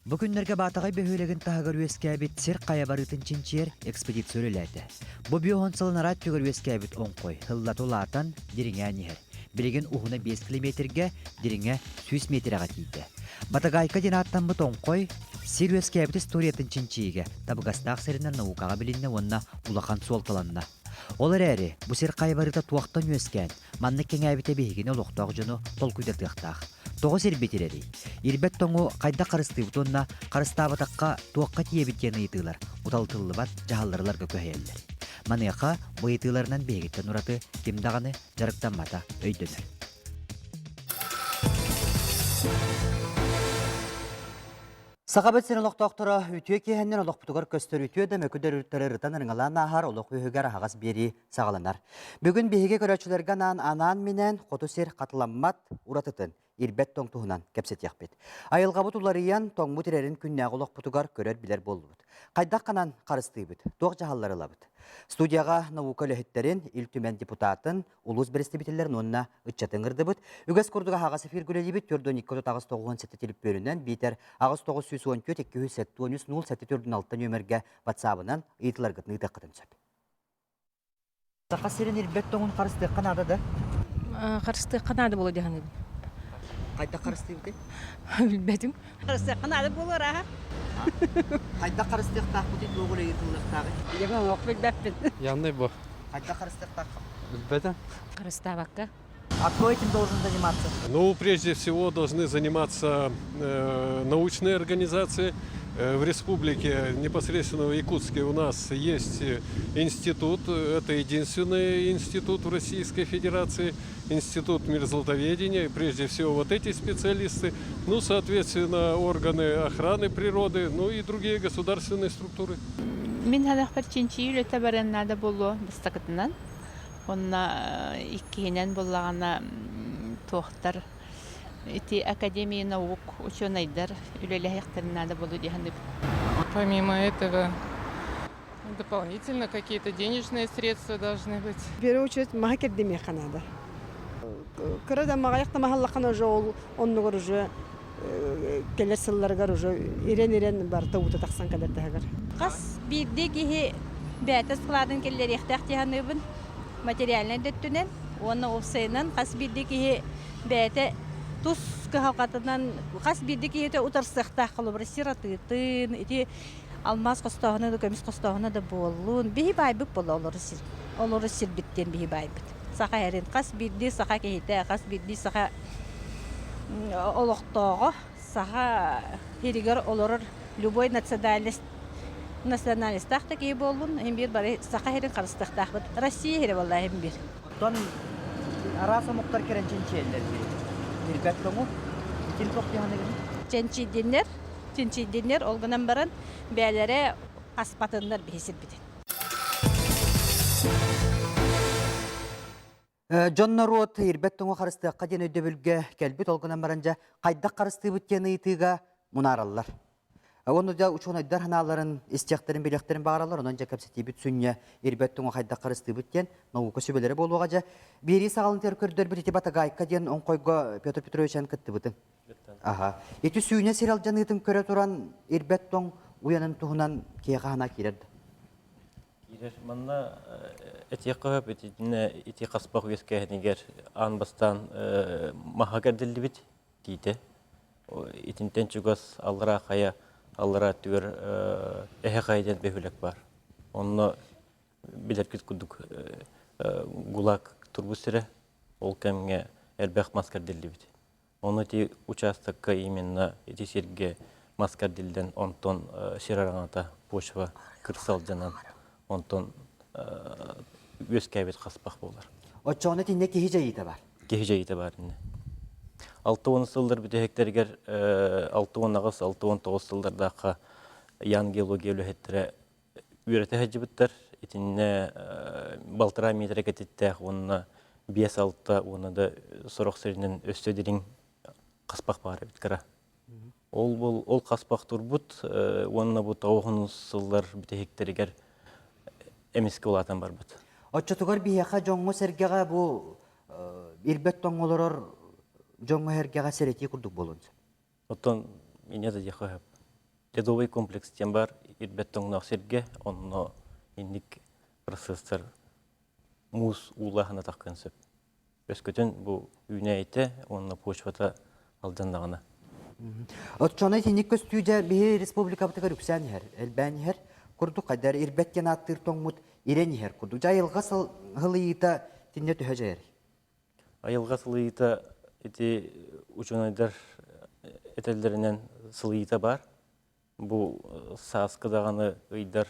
Бу күннэргэ Баатаҕай бөһүөлэгин таһыгар үөскээбит сир хайа барыытын чинчийэр экспедиция үлэлээтэ. Бу биоһон сылын араат түгэр үөскээбит оҥхой сыллата улаатан, дириҥээн иһэр. Билигин уһуна 5 километргэ, дириҥэ 100 миэтэрэҕэ тиийдэ. Батагайка диэн ааттаммыт оҥхой сир үөскээбит историятын чинчийиигэ табыгастаах сиринэн наукаҕа билиннэ уонна улахан суолталанна. Ол эрээри, бу сир хайа барыта туохтан үөскээн, маннык кэҥээбитэ биһигини олохтоох дьону толкуйдатыахтаах. Тоҕо сирбит ирэрий? Ирбэт тоҥу хайдах харыстыыбыт уонна харыстаабатахха туохха тиийэбит диэн ыйытыылар уталытыллыбат дьаһалларыларга күһэйэллэр. Маныаха бу ыйытыыларынан биһигиттэн ураты ким даҕаны дьарыктаммата өйдөнөр. Сахабыт сирин олохтоохторо үтүө киэһэннэн олохпутугар көстөр үтүө да мөкү дөрүттэри ырытан ырыҥалаан ааһар олох үөһүгэр аһаҕас биэрии саҕаланар. Бүгүн биһиги көрөөччүлэргэ анаан анаан-минээн хоту сир хатыламмат уратытын, ирбэт тоҥ туһунан кэпсэтиэхпит. Айылҕабыт уларыйан, тоҥмут ирэрин күннээҕи олохпутугар көрөр-билэр буоллубут. Хайдах ханан харыстыыбыт, туох дьаһаллары ылабыт? Студияҕа наука үлэһиттэрин, Ил Түмэн депутатын, улуус бэрэстэбиитэллэрин уонна ыччаты ыҥырдыбыт. Үгэс курдук аһаҕас эфир үлэлиибит 4 2 8 97 телепүөнүнэн биитэр 8 914 273 0 7 4 6 нүөмэргэ ватсабынан ыйытыларгытын ыытыаххытын сөп. Саха сирин ирбэт тоҥун харыстыахха наада да? Харыстыахха наада буолуо дии саныыбын. Хайдах харыстыыбытый? Билбэтим. Харыстыахха наада буолуо арааһа. Хайдах харыстыахтаахпытый, туох үлэ ыытыллыахтааҕый? Дьэ, олох билбэппин. Янный бу. Хайдах харыстыахтаахха? Билбэтим. Харыстаабакка. А кто этим должен заниматься? Ну, прежде всего, должны заниматься научные организации. В республике, непосредственно в Якутске, у нас есть институт. Это единственный институт в Российской Федерации, институт мерзлотоведения. И прежде всего вот эти специалисты, ну, соответственно, органы охраны природы, ну и другие государственные структуры. Мин санахпар чинчийии үлэтэ барыан наада буолуо бастакытынан. Уонна иккиһинэн буоллаҕына туохтар ити Академия наук учуонайдар үлэлэһиэхтэрин наада буолуо дии саныыбын. Помимо этого, дополнительно какие-то денежные средства должны быть. В первую очередь маһы кэрдимиэххэ наада. Кыра да маҕайах да маһаллаххына уже ол оннугар уже кэлэр сылларыгар уже ирэн-ирэн барыта уута тахсан кэлэр таһыгар. Хас биирдии киһи бэйэтэ складын киллэриэхтээх дии саныыбын материальнай да өттүнэн уонна уопсайынан хас биирдии киһи бэйэтэ тус кыһалҕатынан хас биирдии киһитэ утарсыахтаах холобура сир атыытын ити алмаас хостооһуна да көмүс хостооһуна да буоллун биһи баайбыт буолла олору сир олору сирбит диэн биһи баайбыт саха эрин хас биирдии саха киһитэ хас биирдии саха олохтооҕо саха сиригэр олорор любой национальность национальностаах да киһи буоллун иһин биир бары саха сирин харыстыахтаахпыт Россия сирэ буолла иһин биир Оттон араас омуктар кэлэн чинчийэллэр дии. Ирбэт тоҥу итин туох дии Чинчийдиннэр чинчийдиннэр ол гынан баран бэйэлэрэ аспатыннар биһи сирбитин. Дьон норуот ирбэт тоҥу харыстыахха диэн өйдөбүлгэ кэлбит ол гынан баран дьэ хайдах харыстыыбыт диэн ыйытыыга мунаараллар. Уонна дьэ учуонайдар санааларын истиэхтэрин билиэхтэрин баҕараллар, онон дьэ кэпсэтиибит сүнньэ ирбэт тоҥу хайдах харыстыыбыт диэн наука сүбэлэрэ буолуоҕа дьэ. Биэрии саҕаланыытыгар көрдөрбүт ити Батагайка диэн оҥхойго Петр Петрович эн кыттыбытыҥ. Аха. Ити сүүнэ сир алдьаныытын көрө туран ирбэт тоҥ уйанын туһунан киһиэхэ санаа киирэр да? Киирэр. Манна этиэххэ сөп итиннэ ити хаспах үөскээһинигэр аан бастаан маһа кэрдиллибит тиитэ. Итинтэн чугас аллараа хайа аллараа өттүгэр эһэ хайа диэн бөһүөлэк баар. Онно билэргит курдук ГУЛАГ турбут сирэ. Ол кэмҥэ элбэх мас кэрдиллибит. Ону ити учаастакка именно ити сиргэ мас кэрдиллэн, онтон сир араҥата почва кырса алдьанан, онтон үөскээбит хаспах буолар. Оччоҕуна итиннэ киһи дьайыыта бар. Киһи дьайыыта бар иннэ. 60 сыллар бүтэһиктэригэр 68, 69 сыллардаахха Ян геология үлэһиттэрэ үөрэтэ сылдьыбыттар. Итиннэ балтараа миэтэрэ кэтиттээх уонна 5-6 уонна да сорох сиринэн өссө дириҥ хаспах баар эбит кыра. Ол бұл ол хаспах турбут уонна бу тоҕуһун сыллар бүтэһиктэригэр эмискэ улаатан барбыт. Оччотугар биһиэхэ дьоҥҥо-сэргэҕэ бу ирбэт тоҥ олорор дьоҥҥо-сэргэҕэ сэрэтии курдук буолуон сөп. Оттон инньэ да диэххэ сөп. Ледовый комплекс диэн бар ирбэт тоҥноох сиргэ, онно инник процесстар муус уулааһына таххыан сөп. Өскөтүн бу үүнээйитэ уонна почвата алдьаннаҕына. Оччоно итинник көстүү дьэ биһи республикабытыгар үксээн иһэр, элбээн иһэр курдук хайдар ирбэт диэн ааттыыр тоҥмут ирэн иһэр курдук. Дьэ айылҕа сылыйыыта итиннэ төһө дьайар? Айылҕа сылыйыыта ити учуонайдар этэллэринэн сылыйыыта баар. Бу сааскы даҕаны ыйдар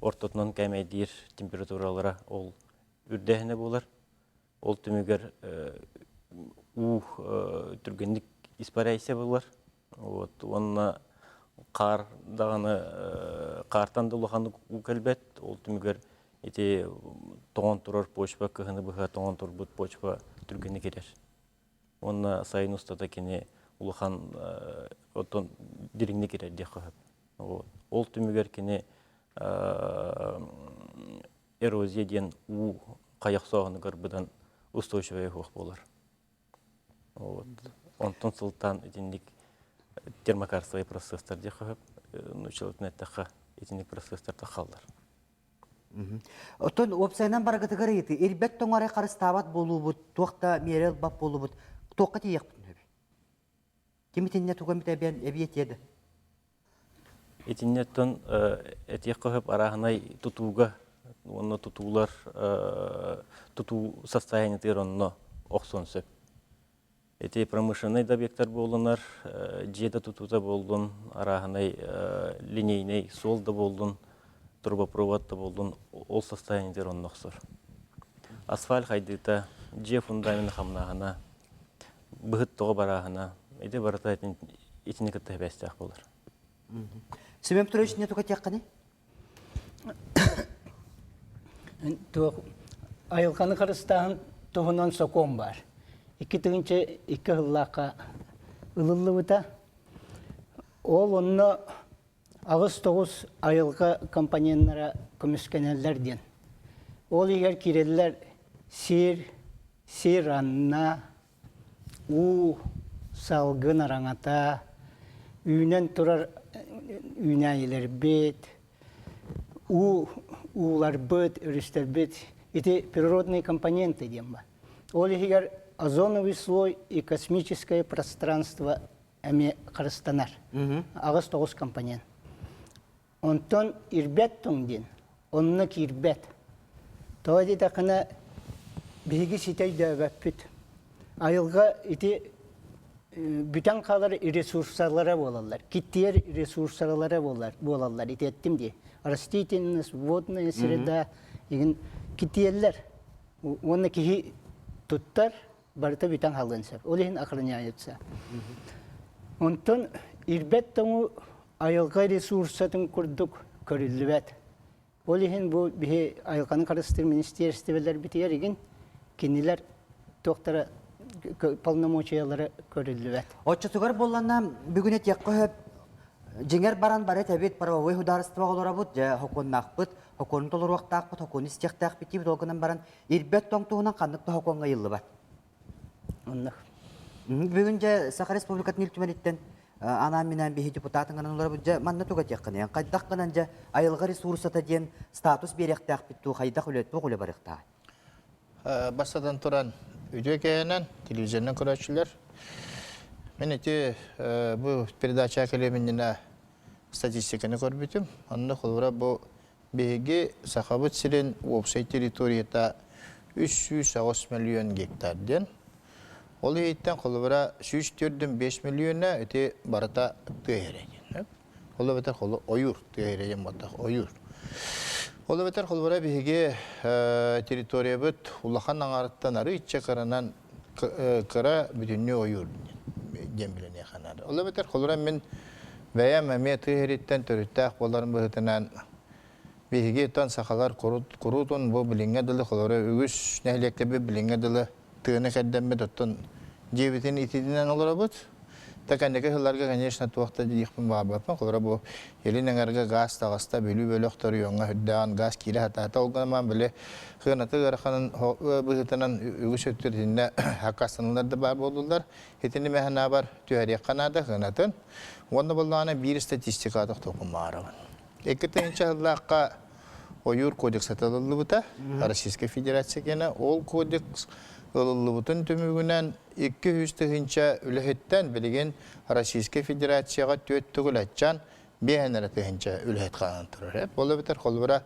ортотунан кээмэйдиир температуралара ол үрдээһинэ буолар. Ол түмүгэр уу түргэнник испаряйся буолар. Вот уонна хаар даҕаны хаартан да улаханнык уу кэлбэт. Ол түмүгэр ити тоҥон турар почва кыһыны быһа тоҥон турбут почва түргэнник ирэр. Уонна сайын устата кини улахан оттон дириҥник ирэр диэххэ сөп. Ол түмүгэр кини эрозия диэн уу хайахсооһунугар быдан устойчивая суох буолар. Вот. Онтон сылтаан итинник термокарстовый процесстар диэххэ сөп. Нууччалытын эттэххэ итинник процесстар таххаллар. Оттон уопсайынан барыгытыгар ыйытыы, ирбэт тоҥ эрэ харыстаабат буолуубут, туох да миэрэ ылбат буолуубут, туохха тиийиэхпитин сөбүй? Ким итиннэ тугу эмит эбиэн эбиэтиэ да? Итиннэ оттон этиэххэ сөп арааһынай тутууга уонна тутуулар тутуу состояниетыгар онно охсуон сөп. Ити промышленнай да объектар буоллунар, дьиэ да тутуута буоллун, арааһынай линейнэй суол да буоллун, трубопровод да буоллун, ол состояниетыгар онно охсор. Асфальт хайдыыта, дьиэ фундамена хамнааһына, быһыт тоҕо барааһына, ити барыта итини кытта сибээстээх буолар. Семен Петрович не тукатиаххыный? Туох айылҕаны харыстааһын туһунан сокуон баар. 2002 сыллаахха ылыллыбыта. Ол онно 8-9 айылҕа компоненнара көмүскэнэллэр диэн. Ол иһигэр киирэллэр сир, сир анна, уу, салгын араҥата, үүнэн турар үүнээйилэрбит, уу, ууларбыт, өрүстэрбит ити природные компоненты диэн бар. Ол иһигэр озоновый слой и космическое пространство эмиэ харыстанар. 8-9 компонент. Онтон ирбэт тоҥ диэн онно киирбэт. Тоҕо диэтэххинэ, биһиги ситэ өйдөөбөппүт. Айылҕа ити бүтэн хаалар ресурсалара буолаллар, киттиэр ресурсалара буолаллар ити эттим дии. Растительность, водная среда игин киттиэллэр. Уонна киһи туттар, барыта бүтэн хаалыан сөп. Ол иһин охраняются. Онтон ирбэт тоҥу айылҕа ресурсатын курдук көрүллүбэт. Ол иһин бу биһи айылҕаны харыстыыр министиэристибэлэрбитигэр игин кинилэр туохтара полномочиялара көрүллүбэт. Оччотугар буоллана бүгүн этиэххэ сөп дьиҥэр баран бары этэбит правовой судаарыстыбаҕа олоробут, дьэ сокуоннаахпыт, сокуону толоруохтаахпыт, сокуону истиэхтээхпит диибит, ол гынан баран ирбэт тоҥ туһунан ханнык да сокуоҥҥа ыйыллыбат. Оннук. Бүгүн дьэ Саха Республикатын Ил Түмэниттэн анаан-минээн биһи депутатыҥынан олоробут. Дьэ манна туга этиэххиний? Хайдах гынан дьэ айылҕа ресурсата диэн статус биэриэхтээхпит дуу, хайдах үлэ, туох үлэ барыахтааҕый? Бастатан туран, үтүө кэһэнэн, телевизорынан көрөөччүлэр. Мин ити бу передача кэлиэм иннинэ статистиканы көрбүтүм. Онно холобура бу Биһиги Сахабыт сирин уопсай территорията 308 миллион гектар диэн. Ол иһиттэн холобура 104,5 миллиона ити барыта тыа сирэ диэн. Ол эбэтэр холу ойуур тыа сирэ диэн буолтах ойуур. Ол эбэтэр холобура биһиги территориябыт улахан аҥарыттан арыычча кыранан кыра бүтүннүү ойуур диэн билиниэххэ наада. Ол эбэтэр холобура мин бэйэм эмиэ тыа сириттэн төрүттээх буоларым быһыытынан биһиги тон сахалар куруутун бу билиҥҥэ дылы холобура үгүс нэһилиэктэрбит билиҥҥэ дылы тыаны кэрдэммит оттон дьиэбитин ититинэн олоробут. Та кэнники сылларга, конечно, туох да диэхпин баҕарбаппын. Холобура, бу илин эҥэргэ гаас таҕыста, Бүлүү бөлөх оройуоҥҥа үрдээн гаас киирэ сатаата. Ол гынан били сыаната ыараханын быһыытынан үгүс өттүгэр итиннэ аккаастаныылар да баар буоллулар. Итини мин санаабар түһэриэххэ наада сыанатын. Уонна буоллаҕына биир статистикаҕа тохтуохпун баҕарабын. 2000 сыллаахха ойуур кодекса ылыллыбыта Российскай Федерация киэнэ. Ол кодекс ылыллыбытын түмүгүнэн 200 тыһыынча үлэһиттэн билигин Российскай Федерацияҕа түөрт төгүл аччаан биэһэн эрэ тыһыынча үлэһит хаалан турар. Ол эбэтэр холобура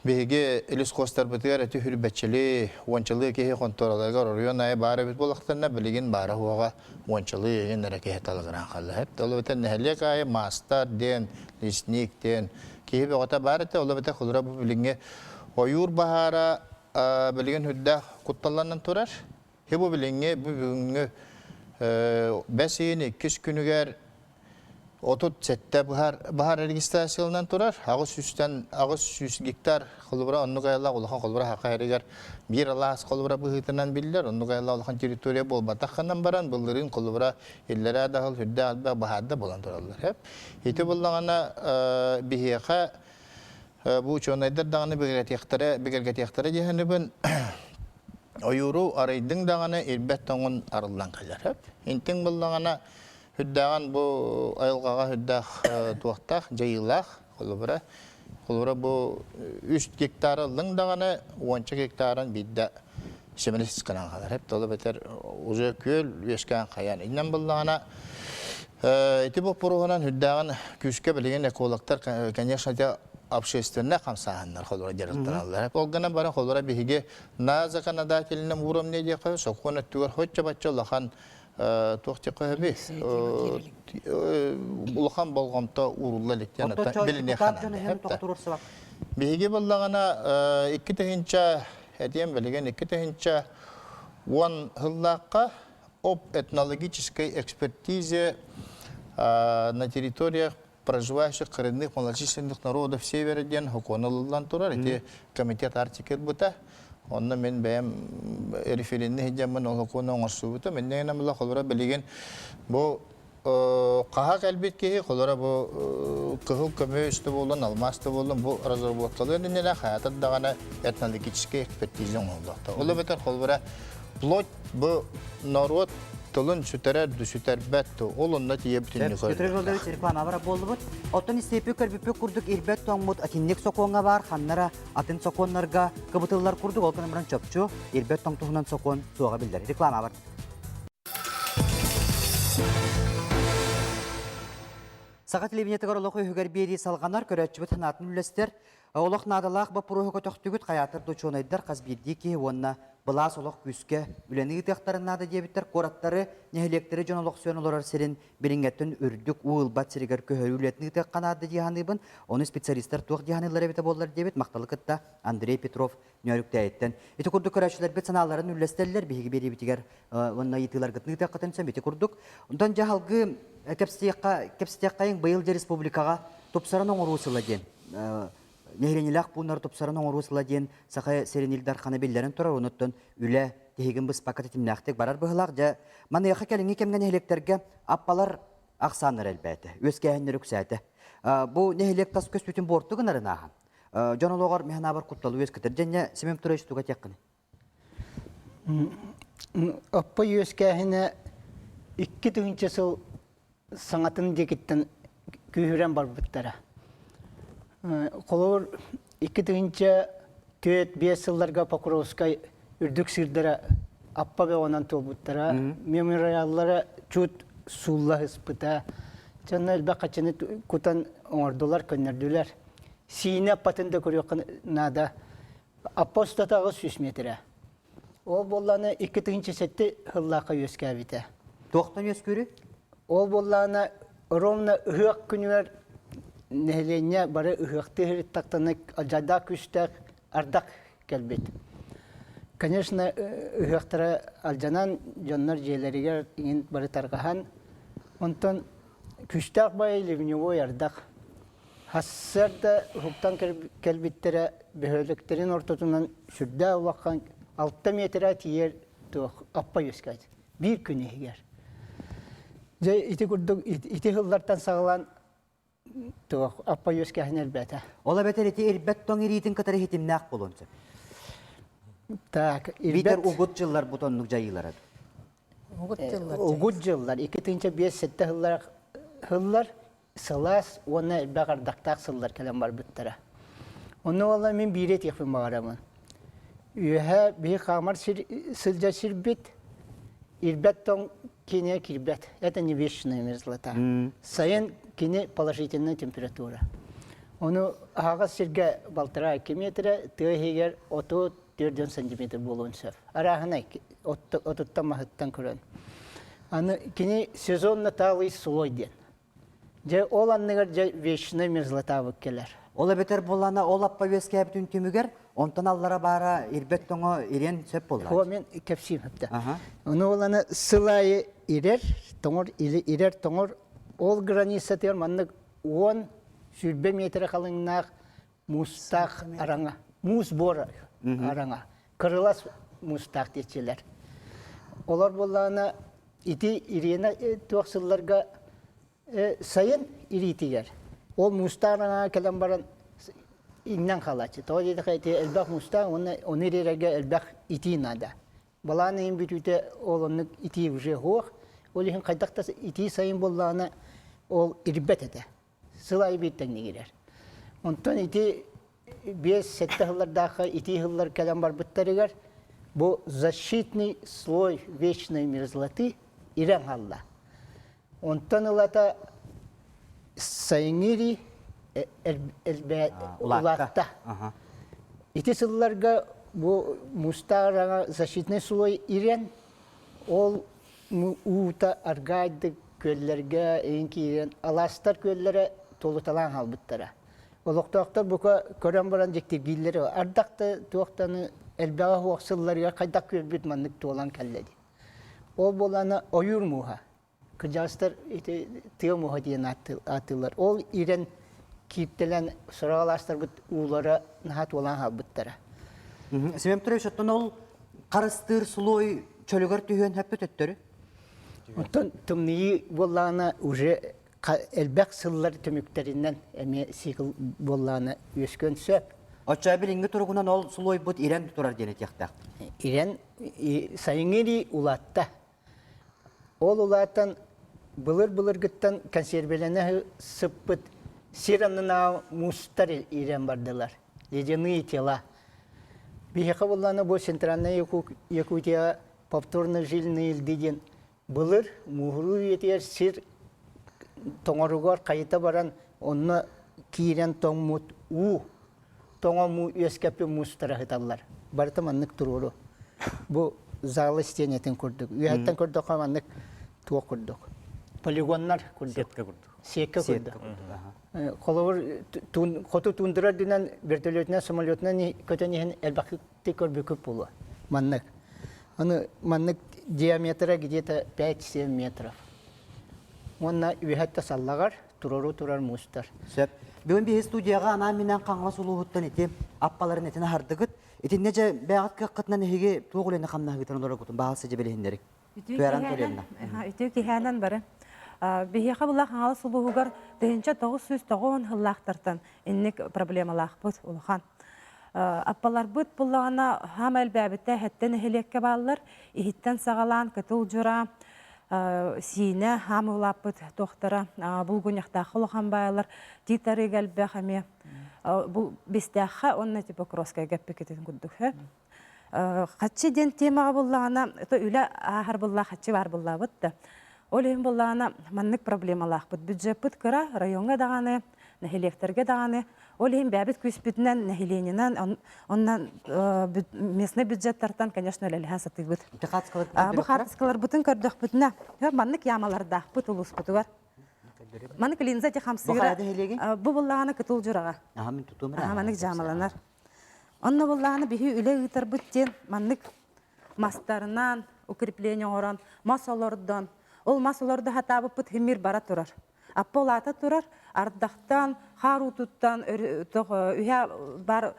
биһиги лесхозтарбытыгар эти хүрбэччили, уончалыы киһи хонтуораларыгар оройуон аайы баар эбит буоллахтарына, билигин баара суоҕа уончалыы игин эрэ киһи талыгыраан хаалла. Ол эбэтэр нэһилиэк аайы маастар диэн, лесник диэн киһи бөҕөтө баар этэ. Ол эбэтэр холобура бу билиҥҥи ойуур баһаара билигин үрдээх кутталланан турар. Бу билиҥҥи бу бүгүҥҥү бэс ыйын иккис күнүгэр 37 баһаар, баһаар регистрацияланан турар. 800-тэн 800 гектар холобура оннук айылаах улахан холобура Саха сиригэр биир алаас холобура быһыытынан биллэр. Оннук айылаах улахан территория буолбатах гынан баран былырыын холобура иллэрээ да сыл үрдээх элбэх баһаарда буолан тураллар. Ити буллаҕына биһиэхэ бу учуонайдар даҕаны бигэргэтиэхтэрэ бигэргэтиэхтэрэ диэхинибин ойууру арыйдыҥ даҕаны ирбэт тоҥун арыллан кэлэр. Интиҥ буллаҕына Үрдээҕин бу айылҕаҕа үрдээх туохтаах, дьайыылаах, холобура. Холобура бу үс гектар ыллыҥ даҕаны, уонча гектарын биирдэ семилис гынан хаалар. Эп ол эбэтэр уже күөл үөскээн хайаан. Иннэн буллаҕына ити боппуруоһунан үрдээҕин күүскэ билигин экологтар, конечно, это общественнай хамсааһыннар холобура дьарыктаналлар. Ол гынан баран холобура биһиги на законодательном уровне диэххэ сокуон өттүгэр хоччо-бачча улахан туох диэххэ сөбүй улахан болҕомто уурулла иликтэн билиниэххэ наада. Биһиги буоллаҕына 2000 этиэм билигин 2010 сыллаахха об этнологической экспертизе на территориях проживающих коренных малочисленных народов Севера диэн сокуон ылыллан турар. Ити комитет Арктика ылбыта. Онно мин бэйэм референдум сылдьаммын ол сокуону оҥорсубутум. Инньэ гынан була холобура билигин бу хаһа кэлбит киһи холобура бу кыһыл көмүс да буоллун, алмаас да буоллун бу разработкалыыр иннинэ хайатар даҕаны этнологическай экспертиза оҥоһуллуохтаах. Ол эбэтэр холобура плоть бу норуот тылын сүтэрэр да сүтэрбэт да ол онно тиийэ бүтүннүү Петр Иванович реклама бара буоллубут. Оттон истиэпи көрбүппүт курдук ирбэт тоҥмут атинник сокуоҥҥа баар ханнара атын сокуоннарга кыбытыллар курдук ол гынан баран чопчу ирбэт тоҥ туһунан сокуон суоҕа биллэр. Реклама бар. Саха телевидениетыгар олох үһүгэр биэрии салҕанар, көрөөччүбүт санаатын үллэстэр. Олох наадалаах боппуруоһу көтөхтүгүт, хайаатар да учуонайдар хас биирдии киһи уонна былаас олох күүскэ үлэни ыытыахтарын наада диэбиттэр. Куораттары, нэһилиэктэри дьон олохсуйан олорор сирин билиҥҥэттэн үрдүк уу ылбат сиригэр көһөрүү үлэтин ыытыахха наада дии саныыбын. Ону специалистар туох дии саныыллар эбитэ буоллар диэбит махталы кытта Андрей Петров Нөөрүктээйиттэн. Ити курдук көрөөччүлэрбит санааларын үллэстэллэр биһиги биэриибитигэр уонна ыйытыыларгытын ыытыаххытын сөп ити курдук. Онтон дьэ салгыы кэпсэтиэххэйиҥ быйыл дьэ республикаҕа тупсаран оҥоруу сыла диэн нэһилиэнньэлээх пууннары тупсаран оҥоруу сыла диэн Саха сирин Ил Дархана биллэрэн турар. Онуттан үлэ тиһигин быспакка тэтимнээхтик барар быһыылаах. Дьэ маныаха кэлиҥҥи кэмҥэ нэһилиэктэргэ аппалар ахсааннара элбээтэ, үөскээһиннэр үксээтэ. Бу нэһилиэк тас көспүтүн буорту гынарын ааһан дьон олоҕор механабар кутталы үөскэтэр. Дьэнньэ Семен Петрович туга этиэххиний? Оппо үөскээһинэ 2000 сыл саҥатын диэкиттэн күүһүрэн барбыттара. Холобур, 2004-5 сылларга Покровскай үрдүк сыырдара аппа бөҕөнөн туолбуттара, мемориаллара чут суулла сыспыта. Дьонно элбэх хаччыны кутан оҥордулар, көннөрдүлэр. Сиинэ аппатын да көрүөххэ наада. Аппа устата 800 метрэ. Ол буоллаҕына 2007 сыллаахха үөскээбитэ. Туохтан үөскүүрүй? Ол буоллаҕына ровно ыһыах күнүгэр нэһилиэнньэ бары ыһыахтыы сырыттахтарына алдьардаах күүстээх ардах кэлбит. Конечно, ыһыахтара алдьанан, дьоннор дьиэлэригэр иҥин бары тарҕаһан, онтон күүстээх баай ливневой ардах Сарсыарда уһуктан кэлбиттэрэ бөһүөлэктэрин ортотунан сүрдээх улахан 6 миэтэрэ тиийэр туох аппа үөскээт биир күн иһигэр. Дьэ ити курдук ити сыллартан саҕалаан туох аппа үөскээһин элбээтэ. Ол эбэтэр ити ирбэт тоҥ ириитин кытары ситимнээх буолуон сөп. Так, Биитэр угут дьыллар бу оннук дьайыылара. Угут дьыллар. Угут дьыллар 2005-7 сыллар сыллар сылаас уонна элбэх ардахтаах сыллар кэлэн барбыттара. Онно уолла мин биири этиэхпин баҕарабын. Үөһэ биһи хаамар сир сылдьар сирбит ирбэт тоҥ кинигэ кирбэт. Это не вечная мерзлота. Сайын кини положительная температура. Ону аһаҕас сиргэ балтараа километрэ, тыа иһигэр оту 4 сантиметр буолуон сөп. Арааһынай отуттан маһыттан көрөн. Аны кини сезонно талый слой диэн. Дьэ ол анныгар дьэ вечная мерзлотабыт кэлэр. Ол эбэтэр буоллаана ол аппа үөскээбитин түмүгэр онтон аллара баара ирбэт тоҥо ириэн сөп буолла. О мен кэпсиим хөптө. Ону оланы сыл аайы ирэр, тоҥор, ирэр тоҥор ол границатыгар маннык 10 сүүрбэ метр халыҥнаах муустаах араҥа, муус буор араҥа, кырылас муустаах диэччилэр. Олор буоллаҕына ити Ирина туох сылларга сайын ириитигэр ол муустаах араҥаҕа кэлэн баран иҥнэн хаалааччы. Тоҕо диэтэххэ ити элбэх муустаах уонна ону ириэрэргэ элбэх итии наада. Балаан ыйын бүтүүтэ ол оннук итии уже суох. Ол иһин хайдах да итии сайын буоллаҕына ол ирбэт этэ. Сыл аайы биир тэҥник ирэр. Онтон ити 5-7 сыллардаахха итии сыллар кэлэн барбыттарыгар бу защитный слой вечной мерзлоты ирэн хаалла. Онтон ылата сайыҥҥы ирии улаатта. Ити сылларга бу муустаах араҥа защитный слой ирэн, ол уута аргаайдык күөллэргэ иин киирэн, алаастар күөллэрэ туолуталаан хаалбыттара. Олохтоохтор бука көрөн баран дьиктиргииллэрэ ардах да туохтаны элбэҕи суох сылларыгар хайдах күөлбүт маннык туолан кэллэ диэн. Ол буоллаҕына ойуур мууһа. Кырдьаҕастар ити тыа мууһа диэн ааттыыллар. Ол ирэн кииртэлэн сорох алаастарбыт уулара наһаа туолан хаалбыттара. Семен Петрович, оттон ол харыстыыр слой чөлүгэр түһүөн сөппүт өттөрү? Оттон тымныйыы буоллаҕына уже элбэх сыллар түмүктэринэн эмиэ цикл буоллаҕына үөскүөн сөп. Оччо билиҥҥи туругунан ол слойбут ирэн турар диэн этиэхтээх. Ирэн сайыҥҥы ирии улаатта. Ол улаатан былыр-былыргыттан консервелэнэ сыппыт сир аннынааҕы муустар ирэн бардылар. Ледяные тела. Биһиэхэ буоллаҕына бу Центральная Якутия повторно жильные льды диэн былыр мууһуруу үйэтигэр сир тоҥоругар хайыта баран онно киирэн тоҥмут уу тоҥо муу үөскэппит муустара сыталлар. Барыта маннык туруору. Бу зала истиэнэтин курдук. Үөһэттэн көрдөххө маннык туох курдук. Полигоннар курдук. Сетка курдук. Сетка курдук. Холобур, хоту тундра үрдүнэн вертолетунан, самолетунан көтөн иһэн элбэхтик көрбүкүт буолуо. Маннык. Аны маннык диаметра где-то 5-7 метров. Уонна үөһэттэ саллаҕар турору турар муустар. Сөп. Бүгүн биһи студияҕа анаан-минээн Хаҥалас улууһуттан ити аппаларын этин аһардыгыт. Итиннэ дьэ бэйэҕит кыаххытынан эһиги туох үлэни хамнаһыытын олорогутун баһаалса дьэ билиһиннэриҥ. Туяран Анатольевна. Үтүө киһээнэн бары. Биһиэхэ була Хаҥалас улууһугар 1990 сыллаахтартан инник проблемалаахпыт улахан. Аппаларбыт буллаҕына хаама элбээбитэ хэттэн нэһилиэккэ бааллар. Иһиттэн саҕалаан Кытыл Дьура, Сиинэ хаама улааппыт туохтара булгуньахтаах улахан баайлар тиит арыыга элбэх эмиэ бу бистээххэ уонна типа Покровскайга эппикитин курдук Хаччы диэн темаҕа буллаҕына, это үлэ ааһар буллаах хаччы баар буллаабыт да. Ол иһин буллаҕына маннык проблемалаахпыт. Бюджеппыт кыра, райоҥҥа даҕаны, нэһилиэктэргэ даҕаны. Ол иһин бэйэбит күүспүтүнэн, нэһилиэнньэнэн, онно местный бюджеттартан, конечно, үлэлэһэ сатыыбыт. Бу хаартыскаларбытын көрдөхпүтүнэ, маннык ямалардаахпыт улууспутугар. Маннык линза ити хамсыыра. Бу буллаҕына кытыл дьураҕа. Маннык жаамаланар. Онно буоллаҕына биһи үлэ ыытарбыт диэн маннык мастарынан укрепление оҥорон, мас олордон, ол мас олордо сатаабыппыт химир бара турар. Аппа улаата турар, ардахтан, хаар уутуттан үһэ бар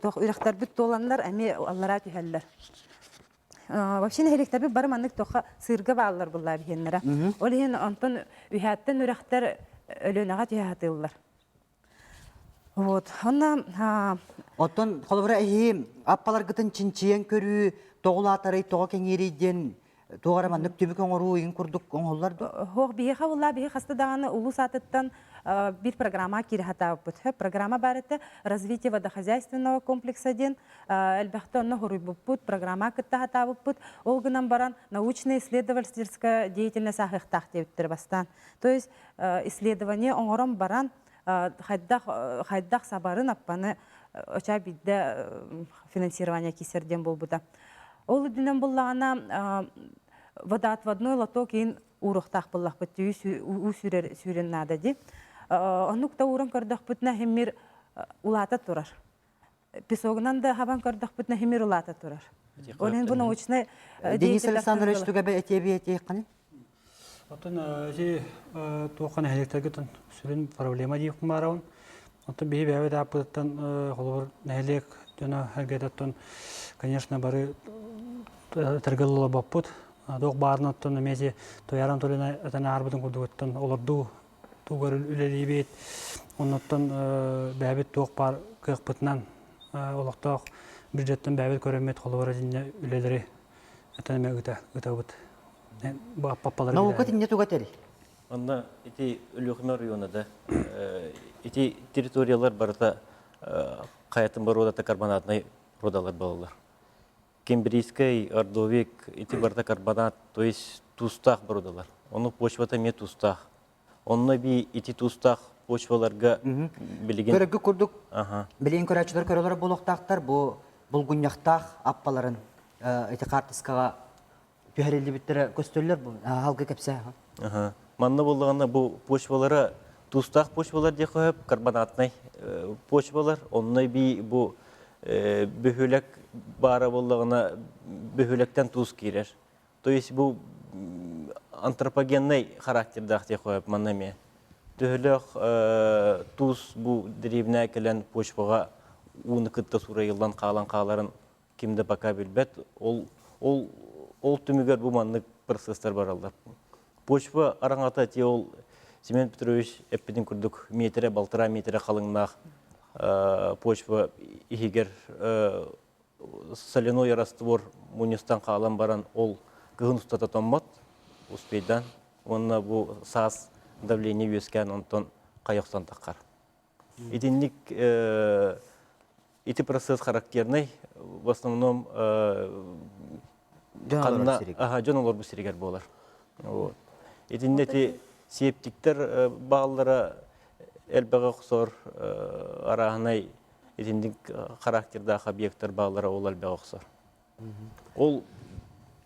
үрэхтэрбит туоланнар эмиэ аллараа түһэллэр. Вообще нэһилиэктэрбит бары маннык тоха сыырга бааллар буллаа биһиэннэрэ. Ол иһин онтон үһээттэн үрэхтэр Өлүөнэҕэ түһэ сатыыллар. Вот. Онно Оттон холобура эһи аппаларгытын чинчийэн көрүү тоҕулаатарый, тоҕо кэҥиирий диэн туох эрэ маннык түмүк оҥоруу игин курдук оҥоһуллар дуо? Хоох биһиэхэ буллаа биһи хаста даҕаны улуус аатыттан биир программа киирэ сатаабыппыт. Программа баар этэ развитие водохозяйственного комплекса диэн элбэхтэ онно хоруйбуппут, программа кытта сатаабыппыт. Ол гынан баран научно-исследовательская деятельность ааһыахтаах диэбиттэрэ бастаан. То есть исследование оҥорон баран хайдах хайдах сабарын аппаны оча биирдэ финансирование киисэр диэн буолбута. Ол үрдүнэн буллаҕына водоотводной лоток иин ууруохтаах буоллахпыт уу сүүрэр сүүрэн наада дии. Оннук да ууран көрдөхпүтүнэ химмир улаата турар. Песогунан да хабан көрдөхпүтүнэ химир улаата турар. Ол иһин бу научнай Денис Александрович туга этиэби этиэххин? Оттон ити туохха нэһилиэктэргэ сүрүн проблема диэхпин баарабын. Оттон биһи бэйэбит ааппытыттан холобур нэһилиэк дьоно эргэтэ конечно бары тыргыл олорбоппут. Туох баарынан оттон эмиэ ити Туйаара Анатольевна этэн аарбытын курдугуттан олордуу тугар үлэлиибит. Оннуттан бэйэбит туох баар кыахпытынан олохтоох бюджеттан бэйэбит көрөммүт холобура дьиннэ үлэлэри этэн эмэ ыта ытабыт. Бу аппаппалары Наука тинне туга тэрий? Онно ити Өлүөхүмэ оройуона да ити территориялар барыта хайатын боруодата карбонатнай рудалар буолаллар. Кембрийскэй, ордовик ити барыта карбонат, то есть туустаах боруодалар. Ону почвата эмиэ туустаах. Онно эбии ити туустаах почваларга билигин Көрөргө курдук билигин көрөөччүлэр көрөлөр буолуохтаахтар бу булгунньахтаах аппаларын ити хаартыскаҕа түһэриллибиттэрэ көстөллөр бу халгы кэпсээ. Манна буоллаҕына бу почвалара туустаах почвалар диэххэ сөп, карбонатнай почвалар. Онно эбии бу бөһүөлэк баара буоллаҕына бөһүөлэктэн туус киирэр. То есть бу антропогеннай характердаах диэххэ сөп манна эмиэ. Төһөлөөх туус бу дэриэбинэ кэлэн почваҕа ууну кытта суурайыллан хаалан хааларын ким да пока билбэт. Ол, ол, ол түмүгэр бу маннык процесстар бараллар. Почва араҥата ти ол Семен Петрович эппитин курдук метрэ, балтараа метрэ халыҥнаах почва иһигэр соляной раствор мунньустан хаалан баран ол кыһын устата томмот успейдан уонна бу саас давление үөскээн онтон хайохсон таххар. Итинник ити процесс характерный в основном ханна дьон олорбут сиригэр буолар. Вот. Итиннэ ити септиктер бааллара элбэҕи охсор арааһынай итинник характердаах объекттар бааллара ол элбэҕи охсор. Ол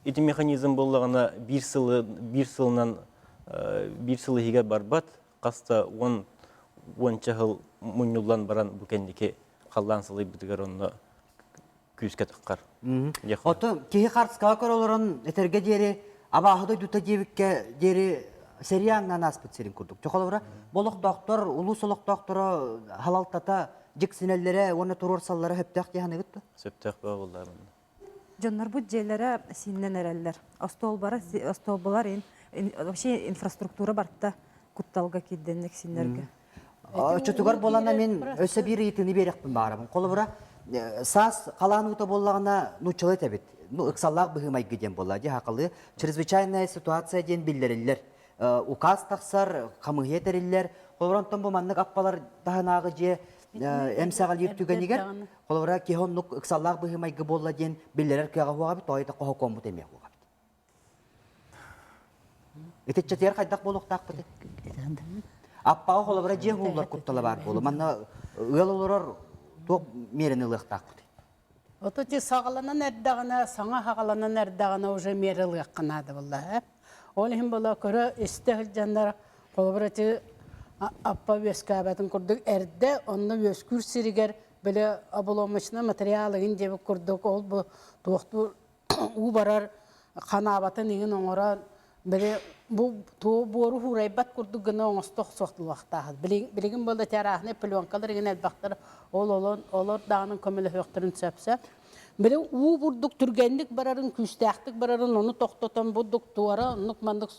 ити механизм буоллаҕына биир сылы биир сылынан биир сыл иһигэр барбат хас да уон уонча сыл мунньуллан баран бу кэнники халлаан сылыйбытыгар онно күүскэ таххар. Ото киһи хартыскаҕа көрө олорон этэргэ диэри абааһы дойдута диэбиккэ диэри сэрии ааҥнаан ааспыт сирин курдук. Чохолобура бу олохтоохтор, улуус олохтоохторо халалтата дьиксинэллэрэ уонна туруорсаллара сөптөөх дии саныгыт дуо? Сөптөөх буоллар. Дьоннорбут дьиэлэрэ сииннэн эрэллэр. Остуолбара, остуолбалар вообще инфраструктура барта кутталга киирдэнник синнэргэ. Оччотугар буолана мин өссө биир ыйытыыны биэрэхпин баарабын. Холобура, саас халаан уута буоллаҕына нууччалыы этэбит. Ну, ыксаллаах быһыы-майгы диэн буолла. Дьэ, хахалыы чрезвычайная ситуация диэн биллэриллэр. Указ тахсар, хамыыһыйа тэриллэр. Холобура, онтон бу маннык аппалар таһынааҕы дьиэ эмсэҕэлиир түгэнигэр Холобура, киһи оннук ыксаллаах быһыы-майгы буолла диэн биллэрэр кыаҕа суоҕа эбит, тоойута хоһокуоммут эмиэ суоҕа эбит. Итиччэтигэр хайдах буолуохтаахпытый? Аппаҕа холобура дьиэ уһууллар куттала баар буолу. Манна ыал олорор туох миэрэни ылыахтаахпытый? Ото ти саҕаланан эрдэҕинэ, саҥа саҕаланан эрдэҕинэ уже миэрэ ылыахха наада буолла ээ. Ол иһин буола көрө истэ сылдьаннар холобура ити аппа үөскээбэтин курдук эрдэ онно үөскүүр сиригэр били обломочный материал игин диэбит курдук ол бу туохтуур уу барар ханаабатын игин оҥорон били бу туо буору хуурайбат курдук гына оҥосто охсуохтулуохтаахыт билигин буолла ити арааһынай пленкалар игин элбэхтэр ол олор даҕаны көмөлөһүөхтэрин сөп сөп. Били уу бурдук түргэнник барарын, күүстээхтик барарын ону тохтотон бурдук туора оннук маннык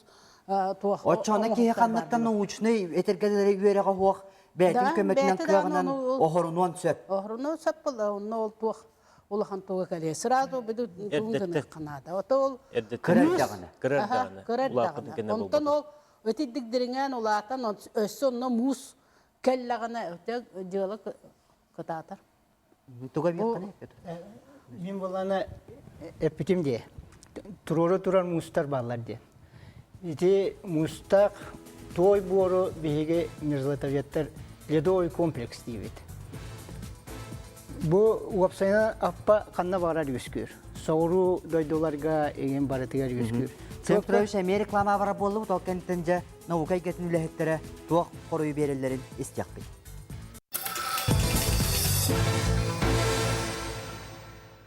туох Оччоҕуна киһи ханныктан научнай этэргэлэри үөрэҕэ суох бэйэтин көмөтүнэн кыаҕынан оһорунуон сөп. Оһорунуон сөп буолла, онно ол туох улахан туга кэлиэ. Сразу биду тугун гыныахха наада. Ото ол кыра эрдэҕинэ. Кыра эрдэҕинэ. Кыра эрдэҕинэ. Онтон ол итидик дириҥээн улаатан өссө онно муус кэллэҕинэ дьыала кытаатар. Туга биэххиний? Мин булана эппитим дии. Туруору турар муустар бааллар дии. Ити муустаах туой буору биһиги мерзлотоведтар ледовый комплекс диибит. Бу уопсайынан аппа ханна баҕарар үөскүүр. Соҕуруу дойдуларга игин барытыгар үөскүүр. Семен Петрович эмиэ реклама бара буоллубут, ол кэнниттэн дьэ наука эйгэтин үлэһиттэрэ туох хоруйу биэрэллэрин истиэхпит.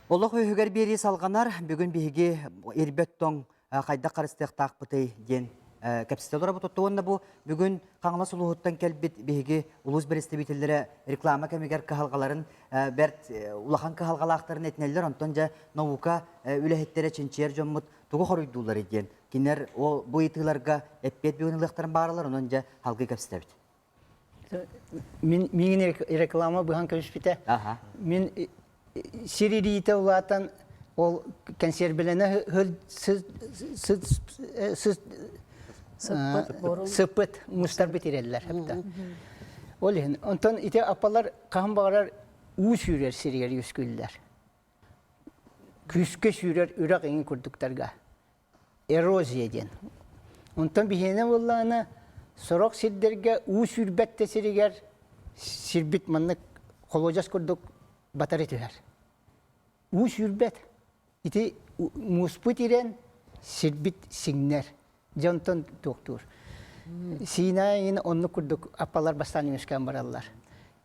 Олох үһүгэр биэрии салҕанар. Бүгүн биһиги ирбэт тоҥ хайдах харыстыахтаахпытый диэн кэпсэтэ олоробут. Уонна бу бүгүн Хаҥалас улууһуттан кэлбит биһиги улуус бэрэстэбиитэллэрэ реклама кэмигэр кыһалҕаларын бэрт улахан кыһалҕалаахтарын этинэллэр. Онтон дьэ наука үлэһиттэрэ чинчийэр дьоммут тугу хоруйдуулларый диэн кинилэр ол бу ыйытыыларга эппиэт бүгүн ылыахтарын бааралар. Онон дьэ салгыы кэпсэтэбит. Мин миигин реклама быһан кэбиспитэ. Мин сир ириитэ улаатан ол консервелэнэ сыппыт мустарбыт ирэллэр. Ол иһин онтон ити аппалар хаһан баҕарар уу сүүрэр сиригэр үөскүүллэр. Күүскэ сүүрэр үрэх иҥин курдуктарга. Эрозия диэн. Онтон биһиэнэ буоллаҕына сорох сирдэргэ уу сүүрбэт да сиригэр сирбит маннык холуодьас курдук батары түһэр. Уу сүүрбэт. Ити мууспут ирэн сирбит сиҥнэр. Дьэ онтон туохтуур. Сиинэ иҥин оннук курдук аппалар бастаан үөскээн бараллар.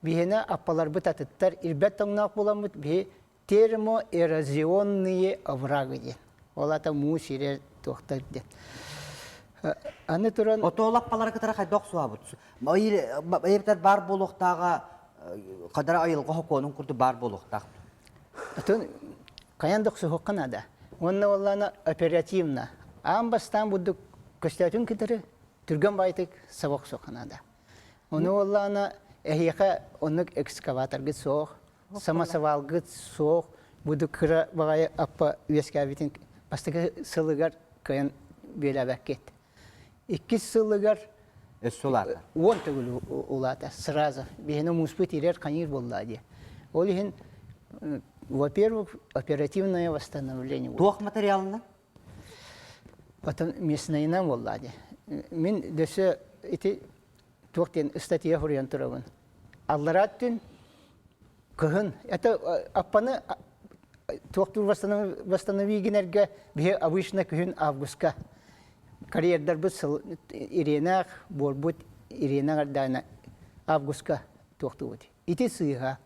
Биһиэнэ аппаларбыт атыттар ирбэт тоҥноох буоламмыт биһи термоэрозионные оврагы диэн. Ол аата муус ирэр туохтар диэн. Аны туран... Отоол аппалары кытары хайдах охсуһабыт? Эбэтэр баар буолуохтааҕа хадара айылҕа хокуонун курдук баар буолуохтаах. Отон хайан да охсуһуохха наада. Уонна уоллаана оперативно. Аан бастаан бурдук көстөөтүн кытары түргэн баайтык саба охсуохха наада. Ону уоллаана эһиэхэ оннук экскаваторгыт суох, самосвалгыт суох буду кыра баҕайы аппа үөскээбитин бастакы сылыгар кыайан бүөлээбэккит. Иккис сылыгар Өссө улаата. 10 төгүл улаата сразу. Биһини мууспут ирэр хайыыр буолла дии. Ол иһин, во-первых, оперативное восстановление. Туох материалынан? Потом местнайынан буолла дии. Мин дөссө ити туох диэн ыстатыйа суруйан турабын. Аллараа өттүн кыһын это аппаны туохтуур восстанови гинэргэ биһи обычно күһүн августка карьердарбыт сыл ириэнэх буорбут ириэнэх эрдэҕинэ августка туохтуубут. Ити сыыһа.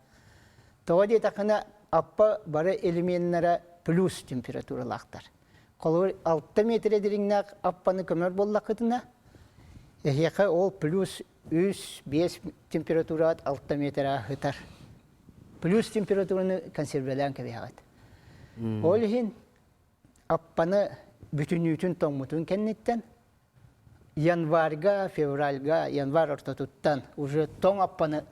Тоҕо диэтэххинэ аппа бары элеменнэрэ плюс температуралаахтар. Холобур, 6 метрэ дириҥнээх аппаны көмөр буоллаххытына, эһиэхэ ол плюс 3-5 температураҕыт 6 метрэ сытар. Плюс температураны консервелээн кэбиһэҕит. Ол иһин аппаны бүтүнүүтүн тоҥмутун кэнниттэн январьга, февральга, январь ортотуттан уже тоҥ аппаны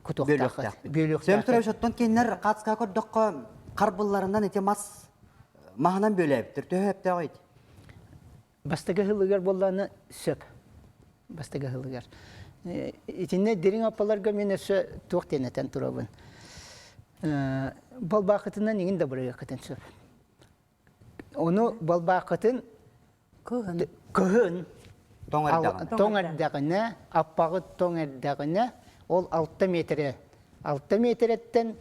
кутуохтааххыт. Бүөлүөхтээххит. Петрович, оттон кинилэр хаацка көрдөххө харбылларынан ити мас маһынан бүөлээбиттэр. Төһө өптөөҕүй? Бастакы сылыгар буоллаҕына сөп. Бастакы сылыгар. Итиннэ дириҥ аппаларга мин өссө туох диэн этэн турабын. Балбаахытынан иҥин да бырайыаккытын сөп. Ону балбаахытын Кыһын. Кыһын. Тоҥ эрдэҕинэ. Тоҥ эрдэҕинэ, аппаҕыт тоҥ эрдэҕинэ, ол 6 метрэ, 6 метрэттэн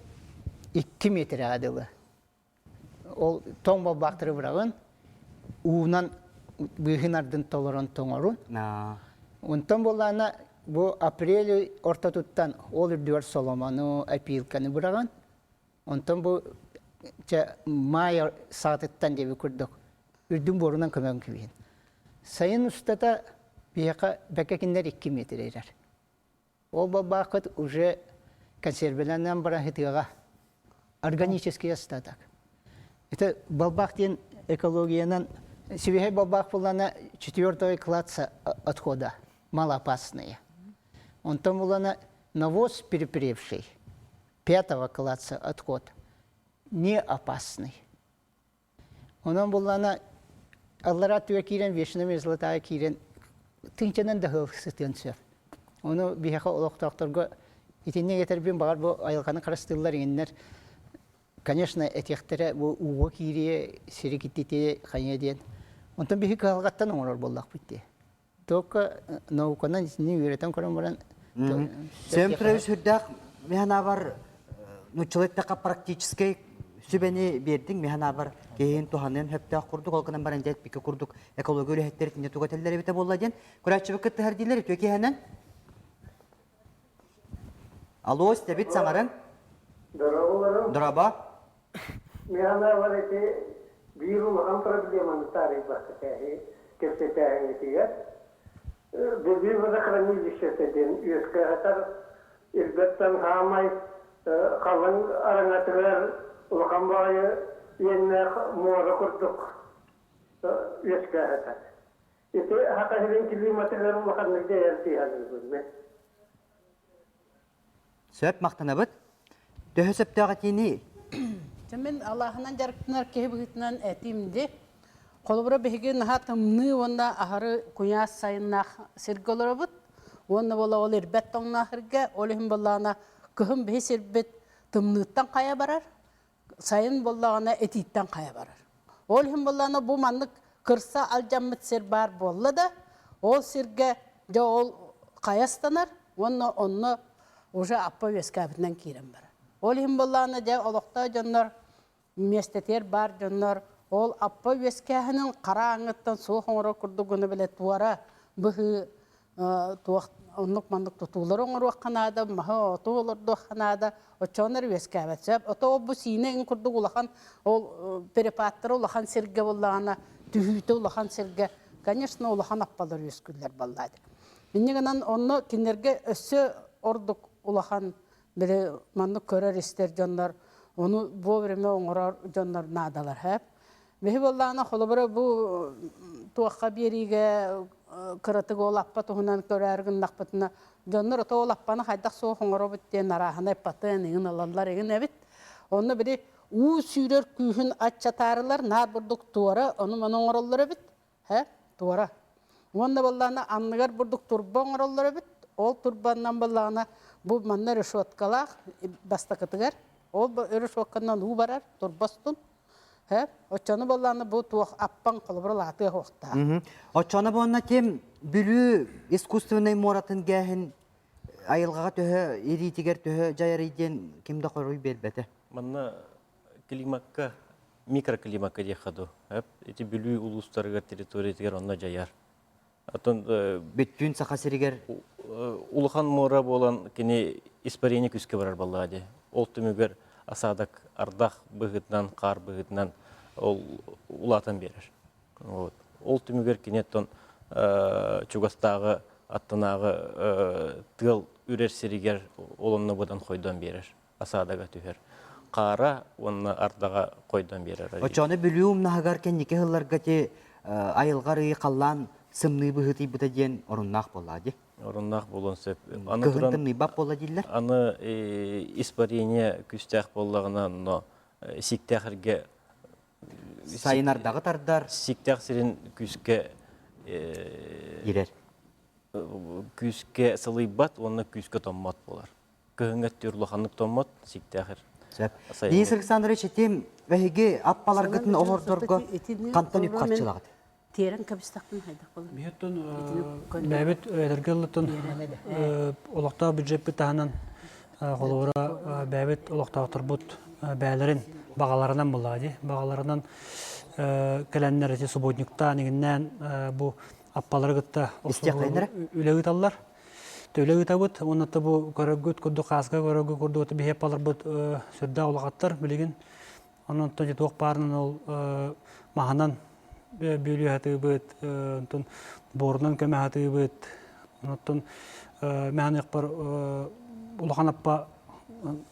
2 метрэҕэ дылы. Ол тоҥ балбаахтары быраҕын, уунан быыһын ардын толорон тоҥорун. Онтон буоллаҕына бу апрель ортотуттан ол үрдүгэр соломону, опилканы быраҕан, Онтон бу чэ маай саатыттан диэби курдук үрдүн буорунан көмөн кэбиһин. Сайын устата биһиэхэ бэкэ кинилэр 2 метр ирэр. Ол балбааххыт уже консервелэнэн баран хытыаҕа. Органический остаток. Это балбаах диэн экологиянан сибиһэй балбаах буллана четвертого класса отхода, малоопасные. Онтон булана навоз перепревший, пятого класса отход, не опасный. Онон буллана аллараа түгэ киирэн вечная мерзлотаҕа киирэн тыынчанан да сытыан сөп. Ону биһиэхэ олохтоохторго итинник этэрбин баҕар бу айылҕаны харыстыыллар иҥиннэр конечно этиэхтэрэ бу ууга киириэ сири киттитиэ хайыа диэн. Онтон биһи кыһалҕаттан оҥорор буоллахпыт дии. Только науканан итини үөрэтэн көрөн баран Сэм Петрович сүрдээх механабар нуччалыы эттэххэ практическай сүбэни биэрдиҥ механабар киһин туһаныан сөптөөх курдук ол гынан баран дьэ пика курдук экология үлэһиттэр итиннэ туга этэллэр эбитэ буолла диэн көрөөччүбүт кыттыһар дииллэр үтүө киэһэнэн Алло, истэбит саҥарыҥ. Дорооболорум. Дорообо. Механабар ити биир улахан проблеманы таарыйбакка кэпсэтээһиҥҥитигэр Бүлүү водохранилищета диэн үөскээтэр ирбэттэн хаамай халыҥ араҥатыгар улахан баҕайы иэннээх муора курдук үөскээтэр. Ити Саха сирин климатыгар улаханнык дьайар дии саныыбын мин. Сөп, махтанабыт. Төһө сөптөөх этиини? Дьэ мин алааһынан дьарыктанар киһи быһыытынан этим ди. Холобура биһиги наһаа тымныы уонна аһары куйаас сайыннаах сиргэ олоробут. Уонна буола ол ирбэт тоҥноох сиргэ, ол иһин буоллаҕына кыһын биһи сирбит тымныыттан хайа барар, сайын буоллаҕына итииттэн хайа барар. Ол иһин буоллаҕына бу маннык кырса алдьаммыт сир баар буолла да, ол сиргэ дьэ ол хайастанар уонна онно уже аппа үөскээбитинэн киирэн барар. Ол иһин буоллаҕына дьэ олохтоох дьоннор миэстэтигэр баар дьоннор ол аппа үөскээһинин хара ааҥҥыттан суох оҥорор курдук гына бile туора быһыы туох оннук-маннык тутуулары оҥоруохха наада, маһы оту олордуохха наада, оччоҕунар үөскээбэт сөп. Ото ол бу сиинэ иҥ курдук улахан ол перепадтара улахан сиргэ буоллаҕына, түһүүтэ улахан сиргэ, конечно, улахан аппалар үөскүүллэр баллаады. Инньэ гынан онно кинилэргэ өссө ордук улахан били маннык көрөр-истэр дьоннор ону вовремя оҥорор дьоннор наадалар хэп. Биһи буоллаҕына холобура бу туохха биэриигэ кыратык ол аппа туһунан көрөөр гыннахпытына дьоннор ото ол аппаны хайдах суох оҥоробут диэн арааһынай патен иҥин ылаллар иҥин эбит. Онно били уу сүүрэр күүһүн аччатаарылар наар бурдук туора ону-маны оҥороллор эбит. Һэ, туора. Уонна буоллаҕына анныгар бурдук турба оҥороллор эбит. Ол турбаннан буоллаҕына бу манна решеткалаах бастакытыгар ол решетканан уу барар турба устун. Һэ, оччону буоллаҕына бу туох аппаҥ холобур лаатыа суохтаах. Оччону буонна ким Бүлүү искусственнай муоратын гээһин айылҕаҕа төһө ириитигэр төһө дьайарый диэн ким да хоруй биэрбэтэ. Манна климакка, микроклимакка диэххэ дуу. Ити Бүлүү улуустарыгар территориятыгар онно дьайар. Оттон бүттүүн Саха сиригэр улахан муора буолан кини испарение күүскэ барар баллаа дии. Ол түмүгэр осадок ардах быһыытынан, хаар быһыытынан ол улаатан биэрэр. Вот. Ол түмүгэр кини оттон чугастааҕы аттынааҕы тыал үрэр сиригэр ол онно быдан хойдон биэрэр. осадога түһэр. Хаара уонна ардаҕа хойдон биэрэр. Оччону Бүлүү умнаһыгар кэнники сылларга ти айылҕа арыйы халлаан сымныы быһыытыйбыта диэн оруннаах буоллаа дии. Оруннаах буолуон сөп. Аны Кыһын тымныйбат буолла дииллэр. Аны испарение күүстээх буоллаҕына, но сиктээх эргэ сайын ардаҕы тардар. Сиктээх сирин күүскэ ирэр. Күүскэ сылыйбат уонна күүскэ томмот буолар. Кыһыҥҥы өттүгэр улаханнык томмот, сииктээх Сөп. Денис Александрович, ити эһиги аппаларгытын олордорго хантан үп харчылаҕыт? Тиэрэн кэбистэхпин хайдах болар? Биһиттэн бэйэбит эдэргэ ыллытын олохтоох бюджеппит таһынан холобура бэйэбит олохтоохторбут бэйэлэрин баҕаларынан буллаҕа дии. Баҕаларынан кэлэннэр ити субботниктаан иҥиннээн бу аппалары кытта үлэ ыыталлар. Төлө ыытабыт уонна бу көрөргүт курдук хааска көрөргүт курдук биһи аппаларбыт сүрдээх улахаттар билигин. Онон оттон туох баарынан ол маһынан бүөлүү сатыыбыт, онтон буорунан көмө сатыыбыт. Онтон мэһаныахпар улахан аппа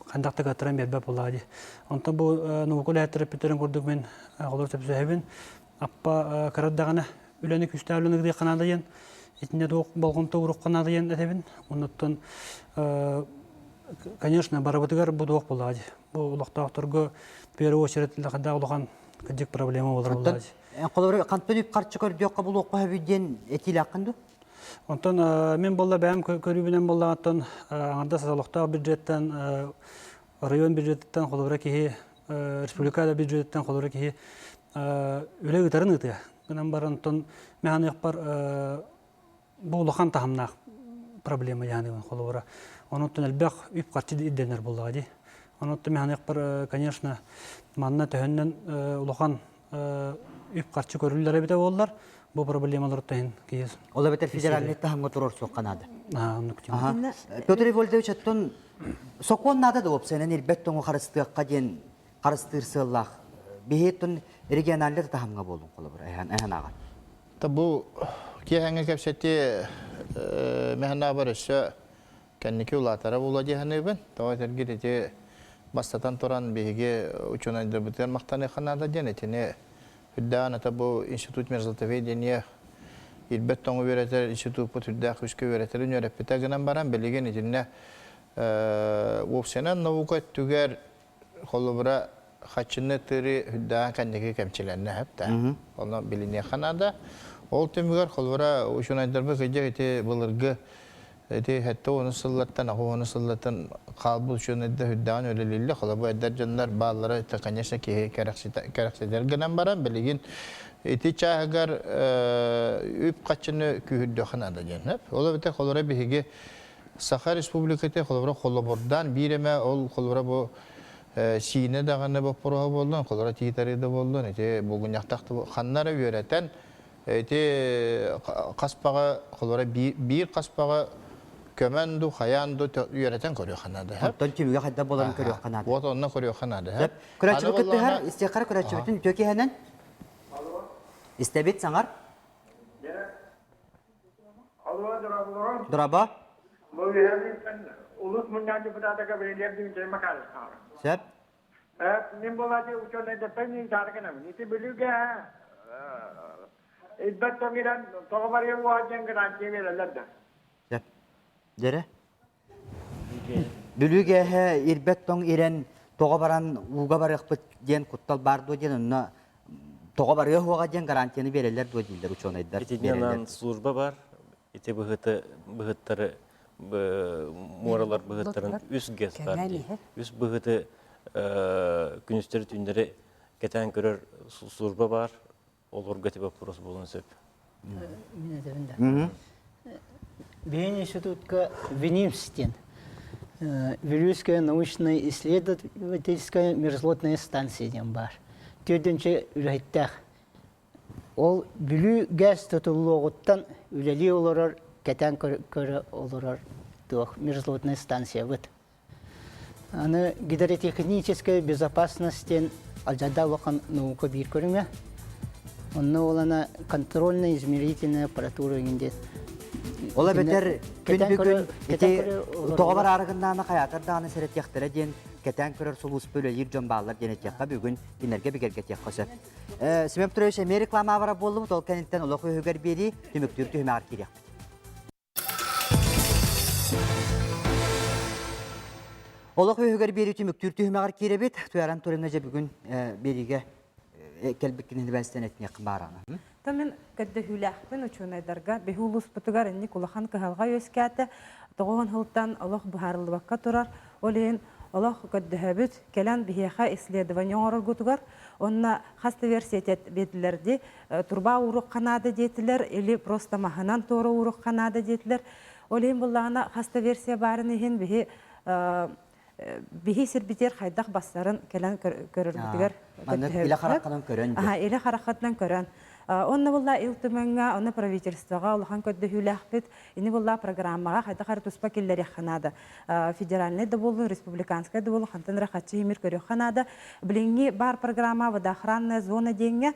хайдах да кыаттаран биэрбэт буоллаҕа дии. Онтон бу наука үлэһиттэрэ эппиттэрин курдук мин оҕолор сөпсөһөбүн. Аппа кыра даҕаны үлэни күүстээх үлэни ыытыахха наада диэн итиннэ туох болҕомто ууруохха наада диэн этэбин. Оннуттан конечно барыбытыгар бу туох буоллаҕа дии. Бу олохтоохторго в первую очередь хайдах улахан кырдьык проблема буолар буоллаҕа дии. Холобур, хантан үп-харчы көрдүөххэ булуохха сөбүй диэн этиилээххин дуу? Онтон мин буолла бэйэм көрүүбүнэн буоллаҕыттан аҥардас олохтоох бюджеттан район бюджетыттан холобура киһи республика да бюджетыттан холобура киһи үлэ ыытарын ыытыа. Гынан баран онтон мен аныахпар бу улахан таһымнаах проблема яһаныыбын холобура. Онуттан элбэх үп-харчы ирдэнэр буоллаҕа дии. Онуттан мен аныахпар конечно манна төһөннөн улахан үп-харчы көрүллэр эбитэ буоллар, бу проблемалар иһин киһи Ол эбэтэр федеральный таһымҥа туруорсуохха наада. Оннук Петр Ивольдович оттон сокуон наада да уопсайынан ирбэт тоҥу харыстыахха диэн харыстыыр сыаллаах биһиэттэн региональный таһымҥа буолун холобур эһэн ааҕан. Та бу киэһэҥҥэ кэпсэтии мэһэнэ бар өссө кэнники улаатара буолуо дии саныыбын. Тоҕо этэргит ити бастатан туран биһиги учуонайдарбытыгар махтаныахха наада диэн итини үрдээн ата бу институт мерзлотоведения ирбэт тоҥу үөрэтэр институппут үрдээх күүскэ үөрэтэрин үөрэппитэ гынан баран билигин итиннэ уопсайынан наука өттүгэр холобура хаччыны тыры үрдээн кэнники кэмчилэннэ хэптэ. Ону билиниэххэ наада. Ол түмүгэр холобура учуонайдарбыт кыдьык ити былыргы ити 70 сыллартан 80 сыллартан хаалбыт учуонайдар үрдэҕин үлэлииллэр. Холобура эдэр дьоннор бааллара это конечно киһи кэрэхситэр гынан баран билигин ити чааһыгар үп хаччыны күүһүрдүөххэ наада диэн. Ол эбэтэр холобура биһиги Саха Республиката холобура холобурдаан биир эмэ ол холобура бу сиинэ даҕаны боппуруоһа буоллун, холобура тиитары да буоллун, ити булгунньахтах ханна эрэ үөрэтэн ити хаспаҕа холобура биир хаспаҕа көмөн ду хайаан ду үөрэтэн көрүөххэ наада. Оттон түмүгэ хайдах буоларын көрүөххэ наада. Вот онно көрүөххэ наада. Көрөөччүбүт кыттыһар, истиэххэ көрөөччүбүтүн үтүө киһинэн. Истэбит саҥар. Алло, дораболорон. Дораба. Бу үһэбиттэн улус мунньах депутата Гаврильев Дмитрий Макарович. Сөп. Мин буолаачы учуонайдартан ыытаарыкынабын. Ити бүлүүгэ ирбэт тоҥ тоҕо барыа уоһа диэн гарантия биэрэллэр да. Сөп. Дьэрэ. Бүлүүгэ ирбэт тоҥ ирэн тоҕо баран ууга барыахпыт диэн куттал баар дуо диэн онно тоҕо барыа уоҕа диэн гарантияны биэрэллэр дуо дииллэр учуонайдар. Итинэн служба бар. Ити быһыты быһыттары муоралар быһыттарын үс гэс бар дии. Үс быһыты күнүстэри түүннэри кэтээн көрөр служба бар. Олорго ити вопрос буолуон сөп. Мин этэбин да. Биһин институтка ВИНИМС диэн Вилюйская научная исследовательская мерзлотная станция диэн баар. Төрдүнчэ үлэһиттээх. Ол Бүлүү ГЭС тутуллуоҕуттан үлэлии олорор, кэтээн көрө олорор туох мерзлотная станциябыт. Аны гидротехническая безопасность диэн алдьарда улахан наука биир көрүҥэ. Онно олана контрольно-измерительная аппаратура иҥин диэн. Ол эбэтэр күн бүгүн ити тоҕо бараары гыннаана хайаатар даҕаны сэрэтиэхтэрэ диэн кэтээн көрөр сулууспа үлэлиир дьон бааллар диэн этиэххэ бүгүн кинилэргэ бигэргэтиэххэ сөп. Семен Петрович эмиэ реклама бара буоллубут, ол кэнниттэн олох үһүгэр биэрии түмүктүүр түһүмэҕэр киириэхпит. Олох үһүгэр биэрии түмүктүүр түһүмэҕэр киирэбит. Туяран Турина дьэ бүгүн биэриигэ кэлбиккин бэстэн этиэх баарана. Та мен көрдөһүүлээхпин учуонайдарга биһи улууспутугар инник улахан кыһалҕа үөскээтэ. Тоҕуһун сылтан олох быһаарыллыбакка турар. Ол иһин олох көрдөһөбүт. Кэлэн биһиэхэ исследование оҥороргутугар онно хас да версия биэрдилэр дии. Труба ууруохха наада диэтилэр или просто маһынан туора ууруохха наада диэтилэр. Ол иһин буллаҕына хас да версия баарын иһин биһи биһи сирбитигэр хайдах бастарын кэлэн көрөрбүтүгэр илэ хараххынан көрөн илэ хараххытынан көрөн онно булла Ил Түмэҥҥэ онно правительствоҕа улахан көрдөһүүлээхпит ини булла программаҕа хайдах эрэ туспа киллэриэххэ наада федеральнай да буоллун республиканскай да буоллун хантан эрэ хаччы имир көрүөххэ наада билиҥҥи баар программа водоохранная зона диэҥҥэ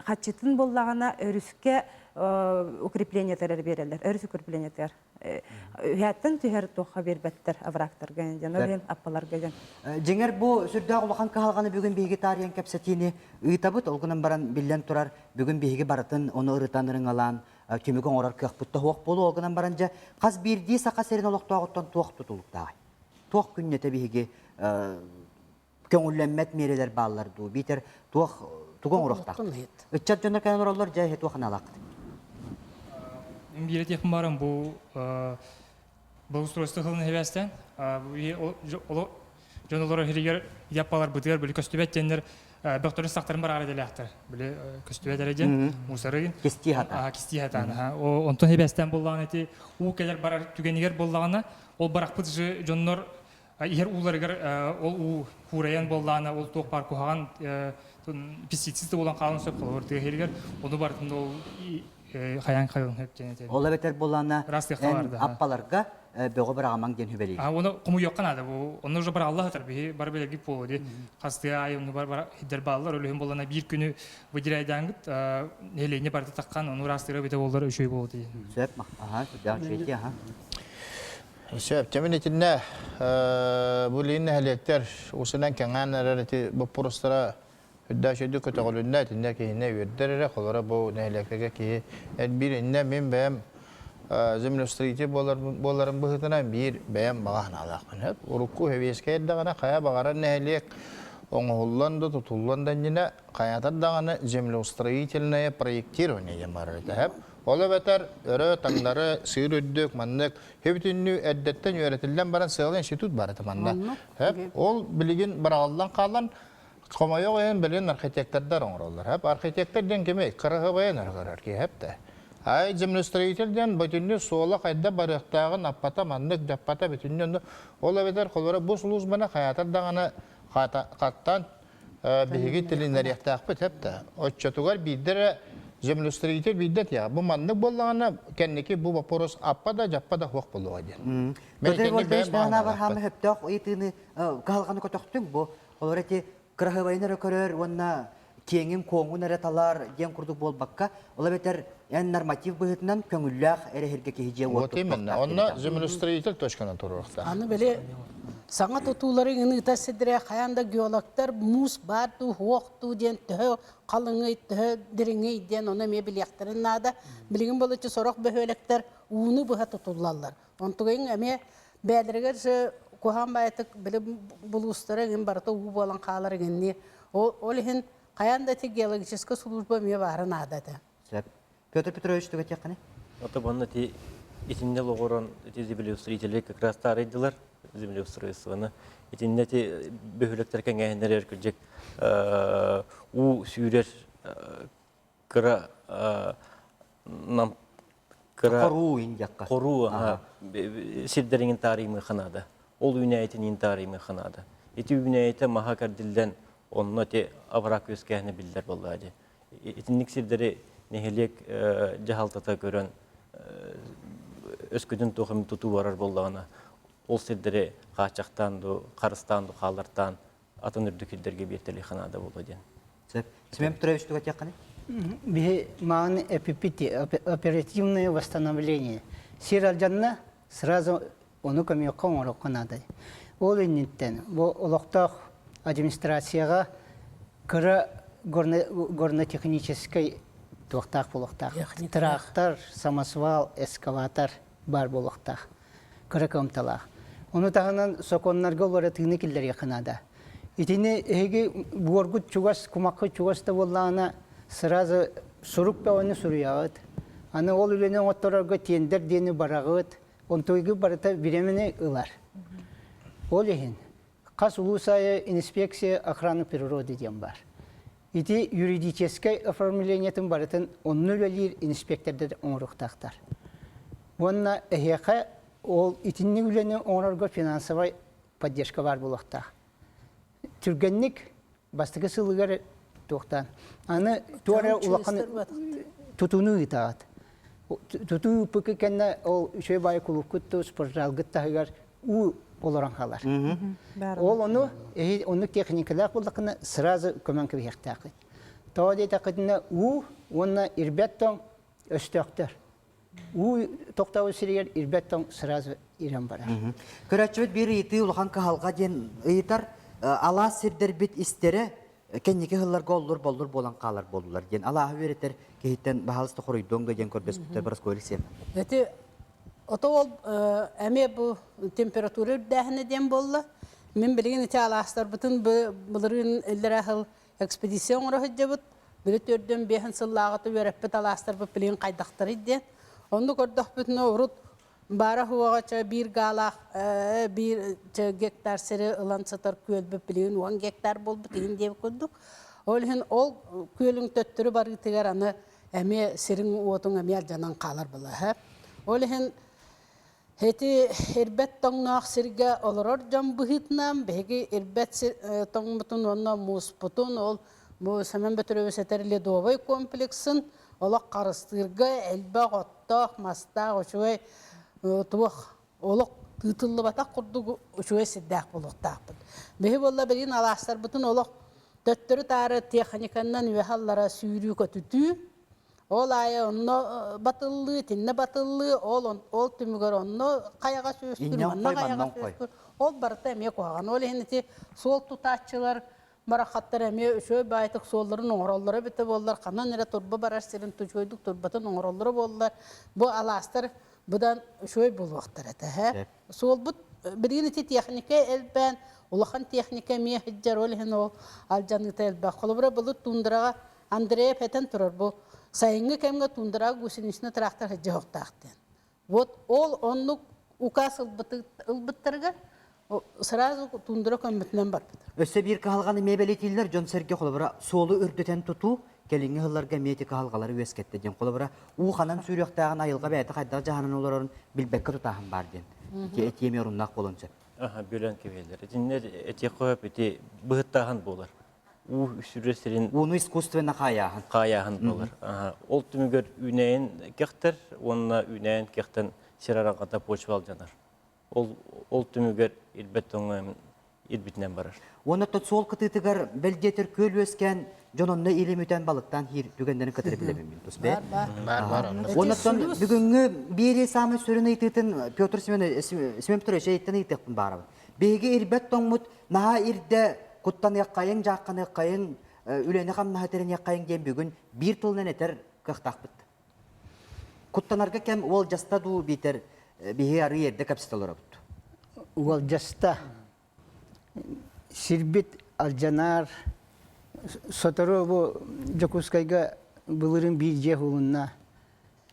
хаччытын буллаҕына өрүскэ. укреплениетер берелер, өрүс укреплениетер. Үһәттен түһэр туохха биэрбэттэр оврагтарга диэн, ол иһин аппаларга диэн. Дьиҥэр бу сүрдээх улахан кыһалҕаны бүгүн биһиги таарыйан кэпсэтиини ыытабыт. Ол гынан баран биллэн турар, бүгүн биһиги барытын ону ырытан ырыҥалаан түмүк оҥорор кыахпыт да суох буолуо. Ол гынан баран дьэ хас биирдии Саха сирин олохтооҕуттан туох тутулуктааҕый? Туох күннэтэ биһиги көҥүллэммэт миэрэлэр бааллар дуу, биитэр туох тугу оҥоруохтаахпыт? Ыччат дьоннор кэлэн олороллор, дьэ эһи туох аналааххыт? Мин биир этиэхпин баарым бу благоустройство сылын хэбээстэн дьон олорор иһигэр яппаларбытыгар били көстүбэт диэннэр бөхтөрүн сахтарын бараары дэлээхтэр били көстүбэт эрэ диэн мусоры кистии хатаан кистии хатаан онтон хэбээстээн буоллаҕына ити уу кэлэр барар түгэнигэр буоллаҕына ол барахпыт же дьоннор иһэр ууларыгар ол уу куурайан буоллаҕына ол туох баар куһаҕан пестицид буолан хаалан сөп холобур тыа иһигэр ону барытын ол хайаан хайылын сөп диэн этэр. Ол эбэтэр буоллаҕына эн аппаларга бөҕө быраҕамаҥ диэн сүбэлиир. Оны хомуйуохха наада бу онно уже баралла сытар биһи бары билэргит буолуо ди хастыа аайы ону бар хиддер бааллар өлүһүн буоллана биир күнү выделяйдаангыт нэһилиэнньэ барыта таххан ону ыраастыыра бите боллар үчүгэй буолуо дии. Сөп, аха, сүрдээх үчүгэй аха. Сөп, чэмин итиннэ бу лиин нэһилиэктэр усунан кэҥээн эрэр ити боппуруостара үрдээх үчүгэйдик көтөҕүлүннэ, итиннэ киһини үөрдэр эрэ, холоро бу нэһилиэктэргэ киһи элбиир иннэ мин бэйэм землеустроитель буоларым быһыытынан биир бэйэм баҕа санаалаахпын. Сөп, урукку сэбиэскэй эрдэҕинэ хайа баҕарар нэһилиэк оҥоһуллан да тутуллан да иннинэ хайаатар даҕаны землеустроительное проектирование диэн барар этэ. Сөп, Ол эбэтэр өрө таҥнары сыыр үрдүк маннык бүтүннүү эрдэттэн үөрэтиллэн баран сыалы институт бар этэ манна. Ол билигин быраҕыллан хаалан хомойуох иһин билигин архитектордар оҥороллор. Архитектор диэн кимий? Кыраһыбайан өрө көрөр киһи эптэ. Ай землеустроитель диэн бүтүннүү суола хайда барыахтааҕын аппата маннык дьаппата бүтүннүү онно ол эбэтэр холобура бу службаны хайаатар даҕаны хаттаан биһиги тилиннэриэхтээхпит эптэ. Оччотугар биирдэ эрэ землеустроитель биирдэ этиэҕэ. Бу маннык буоллаҕына кэнники бу вопрос аппа да дьаппа да суох буолуоҕа диэн. Петр Вольфович Баһанаабар хаама сөптөөх ыйытыыны кыһалҕаны көтөхтүҥ бу. Олор эти кыраһыабайын эрэ көрөр уонна киэҥин-куоҥун эрэ талар диэн курдук буолбакка, ол эбэтэр эн норматив быһыытынан көҥүллээх эрэһиргэ киһи дьиэ уот Вот именно. Онно землеустроитель точканан туруохтаах. Аны били саҥа тутуулары ыҥыта сидирэ хайаан да геологтар муус баар дуу, хуох дуу диэн төһө халыҥый, төһө дириҥий диэн ону эмиэ билиэхтэрин наада. Билигин болуччу сорох бөһүөлэктэр ууну быһа тутуллаллар. Онтугайын эмиэ бэйэлэригэр же куһаҕан баайытык били булуустара иҥин барыта уу буолан хаалар иҥиннии. Ол иһин хайаан да ити геологическай служба эмиэ баара наада этэ. Сөп. Петр Петрович тугу этиэххиний? Ото манна ити итиннэ олоҕуран ити землеустроители как раз таарыйдылар землеустройствоны. Итиннэ ити бөһүөлэктэр кэҥээһиннэригэр кырдьык уу сүүрэр кыра нам кыра хоруу индиякка хоруу сирдэриҥин таарыймыха наада. Ол үүнээйитин таарыймыха наада. Ити үүнээйитэ маһа кэрдиллэн онно ити абырак үөскээһинэ биллэр буоллаа дии. Итинник сирдэри нэһилиэк дьаһалтата көрөн өскөтүн туох эмит тутуу барар буоллаҕына, ол сирдэри хааччахтаан дуу, харыстаан дуу хааллартаан атын үрдүк сирдэргэ биэртэлиэххэ наада буолуо диэн. Сөп. Семен Петрович тугу этиэххиний? Биһи мааны эпипити оперативное восстановление. Сир алдьанна сразу ону көмүөххэ оҥоруохха наада. Ол инниттэн бу олохтоох администрацияҕа кыра горнотехническай туохтаах буолуохтаах. Трактор, самосвал, эскаватор баар буолуохтаах. Кыра кыамталаах. Ону таһынан сокуоннарга уларытыыны киллэриэххэ наада. Итини эһиги буоргут чугас, кумаххыт чугас да буоллаҕына, сразу сурук бөҕөнү суруйаҕыт. Аны ол үлэни оҥотторорго тендер диэни бараҕыт. Онтуйгу барыта бириэмэни ылар. Ол иһин хас улуус аайы инспекция охраны природы диэн баар. Ити юридическай оформлениетын барытын онно үлэлиир инспектордар оҥоруохтаахтар. Уонна эһиэхэ ол итинник үлэни оҥорорго финансовай поддержка баар буолуохтаах. Түргэнник бастакы сылыгар туохтаан. Аны туора улахан тутууну ыытаҕыт. Тутуу ыыппыкы кэннэ ол үчүгэй баайы кулуупкут спортзалгыт таһыгар уу олорон хаалар. Ол ону эһи оннук техникалаах буоллаххына сразу көмөн кэбиһиэхтээххит. Тоҕо диэтэххитинэ уу уонна ирбэт тоҥ. Өстөөхтөр. Уу тохтообут сиригэр ирбэт тоҥ сразу ирэн барар. Көрөөччүбүт биир ыйытыы улахан кыһалҕа диэн ыйытар. Алаас сирдэрбит истэрэ кэнники сылларга оллур-боллур буолан хаалар буоллулар диэн алааһы үөрэтэр киһиттэн баһаалыста хоруйдуоҥ да диэн көрдөспүттэр Боросковой Алексеевна. Эти ото ол эмиэ бу температура үрдээһинэ диэн буолла. Мин билигин ити алаастарбытын былырыын иллэрээ сыл экспедиция оҥоро сылдьабыт. Били төрдүөн биэһин сыллааҕыта үөрэппит алаастарбыт билигин хайдахтарый диэн. Оннук көрдөхпүтүнэ урут баара суоҕа чэ биир гаалаах биир чэ гектар сири ылан сытар күөлбүт билигин 10 гектар буолбут иһин диэбит курдук. Ол иһин ол күөлүҥ төттөрү барыытыгар аны эмиэ сириҥ уотуҥ эмиэ алдьанан хаалар буолар. Ол иһин Ити ирбэт тоҥноох сиргэ олорор дьон быһыытынан биһиги ирбэт тоҥмутун уонна мууспутун ол бу Семен Петрович этэр ледовай комплексын олох харыстыырга элбэх оттоох, мастаах үчүгэй туох олох тыытыллыбатах курдук үчүгэй сирдээх буолуохтаахпыт. Биһи буолла билигин алаастарбытын олох төттөрү-таары техниканнан үөһэ аллара сүүрүү-көтүтүү Ол аайы онно батыллыы, итиннэ батыллыы, ол ол түмүгэр онно хайаҕа сүүстүр, манна хайаҕа сүүстүр. Ол барыта эмиэ куһаҕан. Ол иһин ити суол тутааччылар барахаттар эмиэ үчүгэй баайтык суолларын оҥороллоро эбитэ буоллар, ханан эрэ турба барар сирин үчүгэйдик турбатын оҥороллоро буоллар, бу алаастар быдан үчүгэй буолуохтар этэ. Һэ? Суолбут билигин ити техника элбээн, улахан техника эмиэ сылдьар, ол иһин ол алдьаныыта элбэх. Холобура, былыр туундараҕа Андреев этэн турар бу сайыҥҥы кэмҥэ туундараҕа гусеничный трактор сылдьыһыахтаах диэн. Вот ол оннук указ ылбыттарыгар сразу туундара көммүтүнэн барбыт. Өссө биир кыһалҕаны эмиэ бэлиэтииллэр дьон-сэргэ холобура суолу үрдүтэн тутуу кэлиҥҥи сылларга эмиэ ити кыһалҕалары үөскэттэ диэн холобура уу ханан сүүрүөхтээҕин айылҕа бэйэтэ хайдах дьаһанан олорорун билбэккэ тутааһын баар диэн. Ити этии эмиэ оруннаах буолуон сөп. Аха, бүлэн кэбиһэллэр. Итиннэр этиэххэ сөп ити быһыттааһын буолар. Уу сүрэ сирин Ууну искусственно хаайааһын. Хаайааһын буолар. Ол түмүгэр үүнэйин кэхтэр уонна үүнэйин кэхтэн сир араҥата почва алдьанар. Ол ол түмүгэр ирбэт тоҥ ирбитинэн барар. Уонна тот суол кытыытыгар бэл диэтэр күөл үөскээн дьон онно илим үтэн балыктаан хиир түгэннэрин кытары билэбин мин тус бэйэ. Бар бар. Оннуттан бүгүҥҥү биэрии саамай сүрүн ыйытыытын Петр Семенович Семен Петрович эйиттэн ыйытыахпын баарабын. Биһиги ирбэт тоҥмут наһаа ирдэ куттаныаххайыҥ, дьаахханыаххайыҥ, үлэни-хамнаһы тэриниэххэйиҥ диэн бүгүн биир тылынан этэр кыахтаахпыт. Куттанарга кэм уолдьаста дуу биитэр биһи арыы эрдэ кэпсэтэ олоробут. Уолдьаста. Сирбит алдьанаар сотору бу Дьокуускайга былырыын биир дьиэ уһулунна.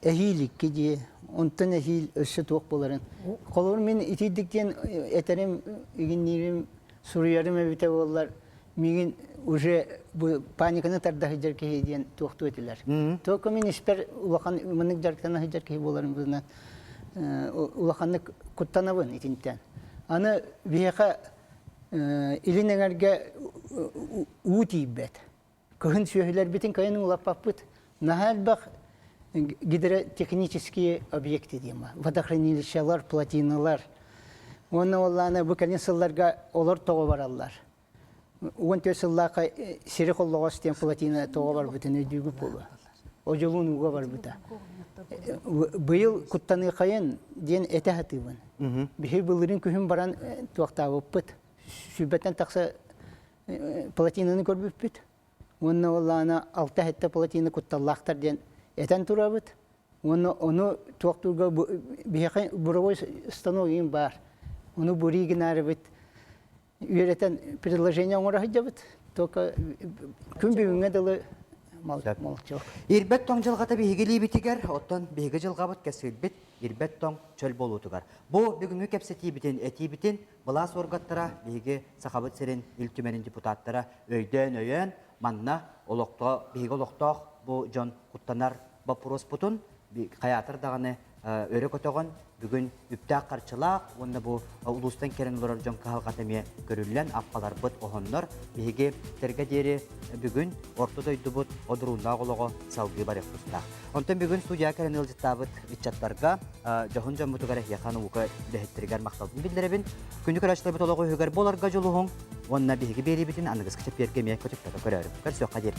Эһиил икки дьиэ, онтон эһиил өссө туох буоларын. Холобур мин итийдик диэн этэрим, игинниирим, суруйарым эбитэ буоллар, миигин уже бу паниканы тарда сылдьар киһи диэн туохтуу этилэр. Только мин испэр улахан маннык дьарыктана сылдьар киһи буоларым быһыытынан улаханнык куттанабын итинтэн. Аны биһиэхэ илин эҥэргэ уу тиийбэт. Кыһын сүөһүлэрбитин кыайан улаппаппыт. Наһаа элбэх гидротехнические объекты диэн водохранилищалар, плотиналар. Уонна уоллаана бу кэлин сылларга олор тоҕо бараллар. 14 сыллаахха сири холлоҕос диэн плотина тоҕо барбытын өйдүүгүт буолуо. Одьулуун ууга барбыта. Быйыл куттаныахайын диэн этэ сатыыбын. Биһи былырыын күһүн баран туохтаабыппыт. Сүүрбэттэн тахса плотинаны көрбүппүт. Уонна уоллаана алта-сэттэ плотина кутталлаахтар диэн этэн турабыт. Уонна ону туохтуурга биһиэхэ буровой станок иин баар. Ону бурии гынаарыбыт үөрэтэн предложение оҥоро сылдьабыт. Только күн бүгүҥҥэ дылы молчок. Ирбэт тоҥ дьылҕата биһиги илиибитигэр, оттон биһиги дьылҕабыт кэскилбит ирбэт тоҥ чөл буолуутугар. Бу бүгүҥҥү кэпсэтиибитин, этиибитин былаас уоргаттара биһиги Сахабыт сирин Ил Түмэнин депутаттара өйдөөн-өйөөн манна олохто биһиги олохтоох бу дьон куттанар боппуруоспутун хайаатар даҕаны өрө көтөҕөн бүгүн үптээх-харчылаах уонна бу улуустан кэлэн олорор дьон кыһалҕата эмиэ көрүллэн аппаларбыт оһоннор биһиги тэргэ диэри бүгүн орто дойдубут одурууннаах олоҕо салгыы барыах тустаах. Онтон бүгүн студияҕа кэлэн ыалдьыттаабыт ыччаттарга дьоһун дьоммутугар эһиэхэ наука үлэһиттэригэр махталбын биллэрэбин. Күндү көрөөччүлэрбит олоҕу үһүгэр буоларга дьулуһуҥ уонна биһиги биэриибитин аныгыскы чэппиэргэ эмиэ көтүппэккэ көрөөрү. Көрсүөххэ диэри.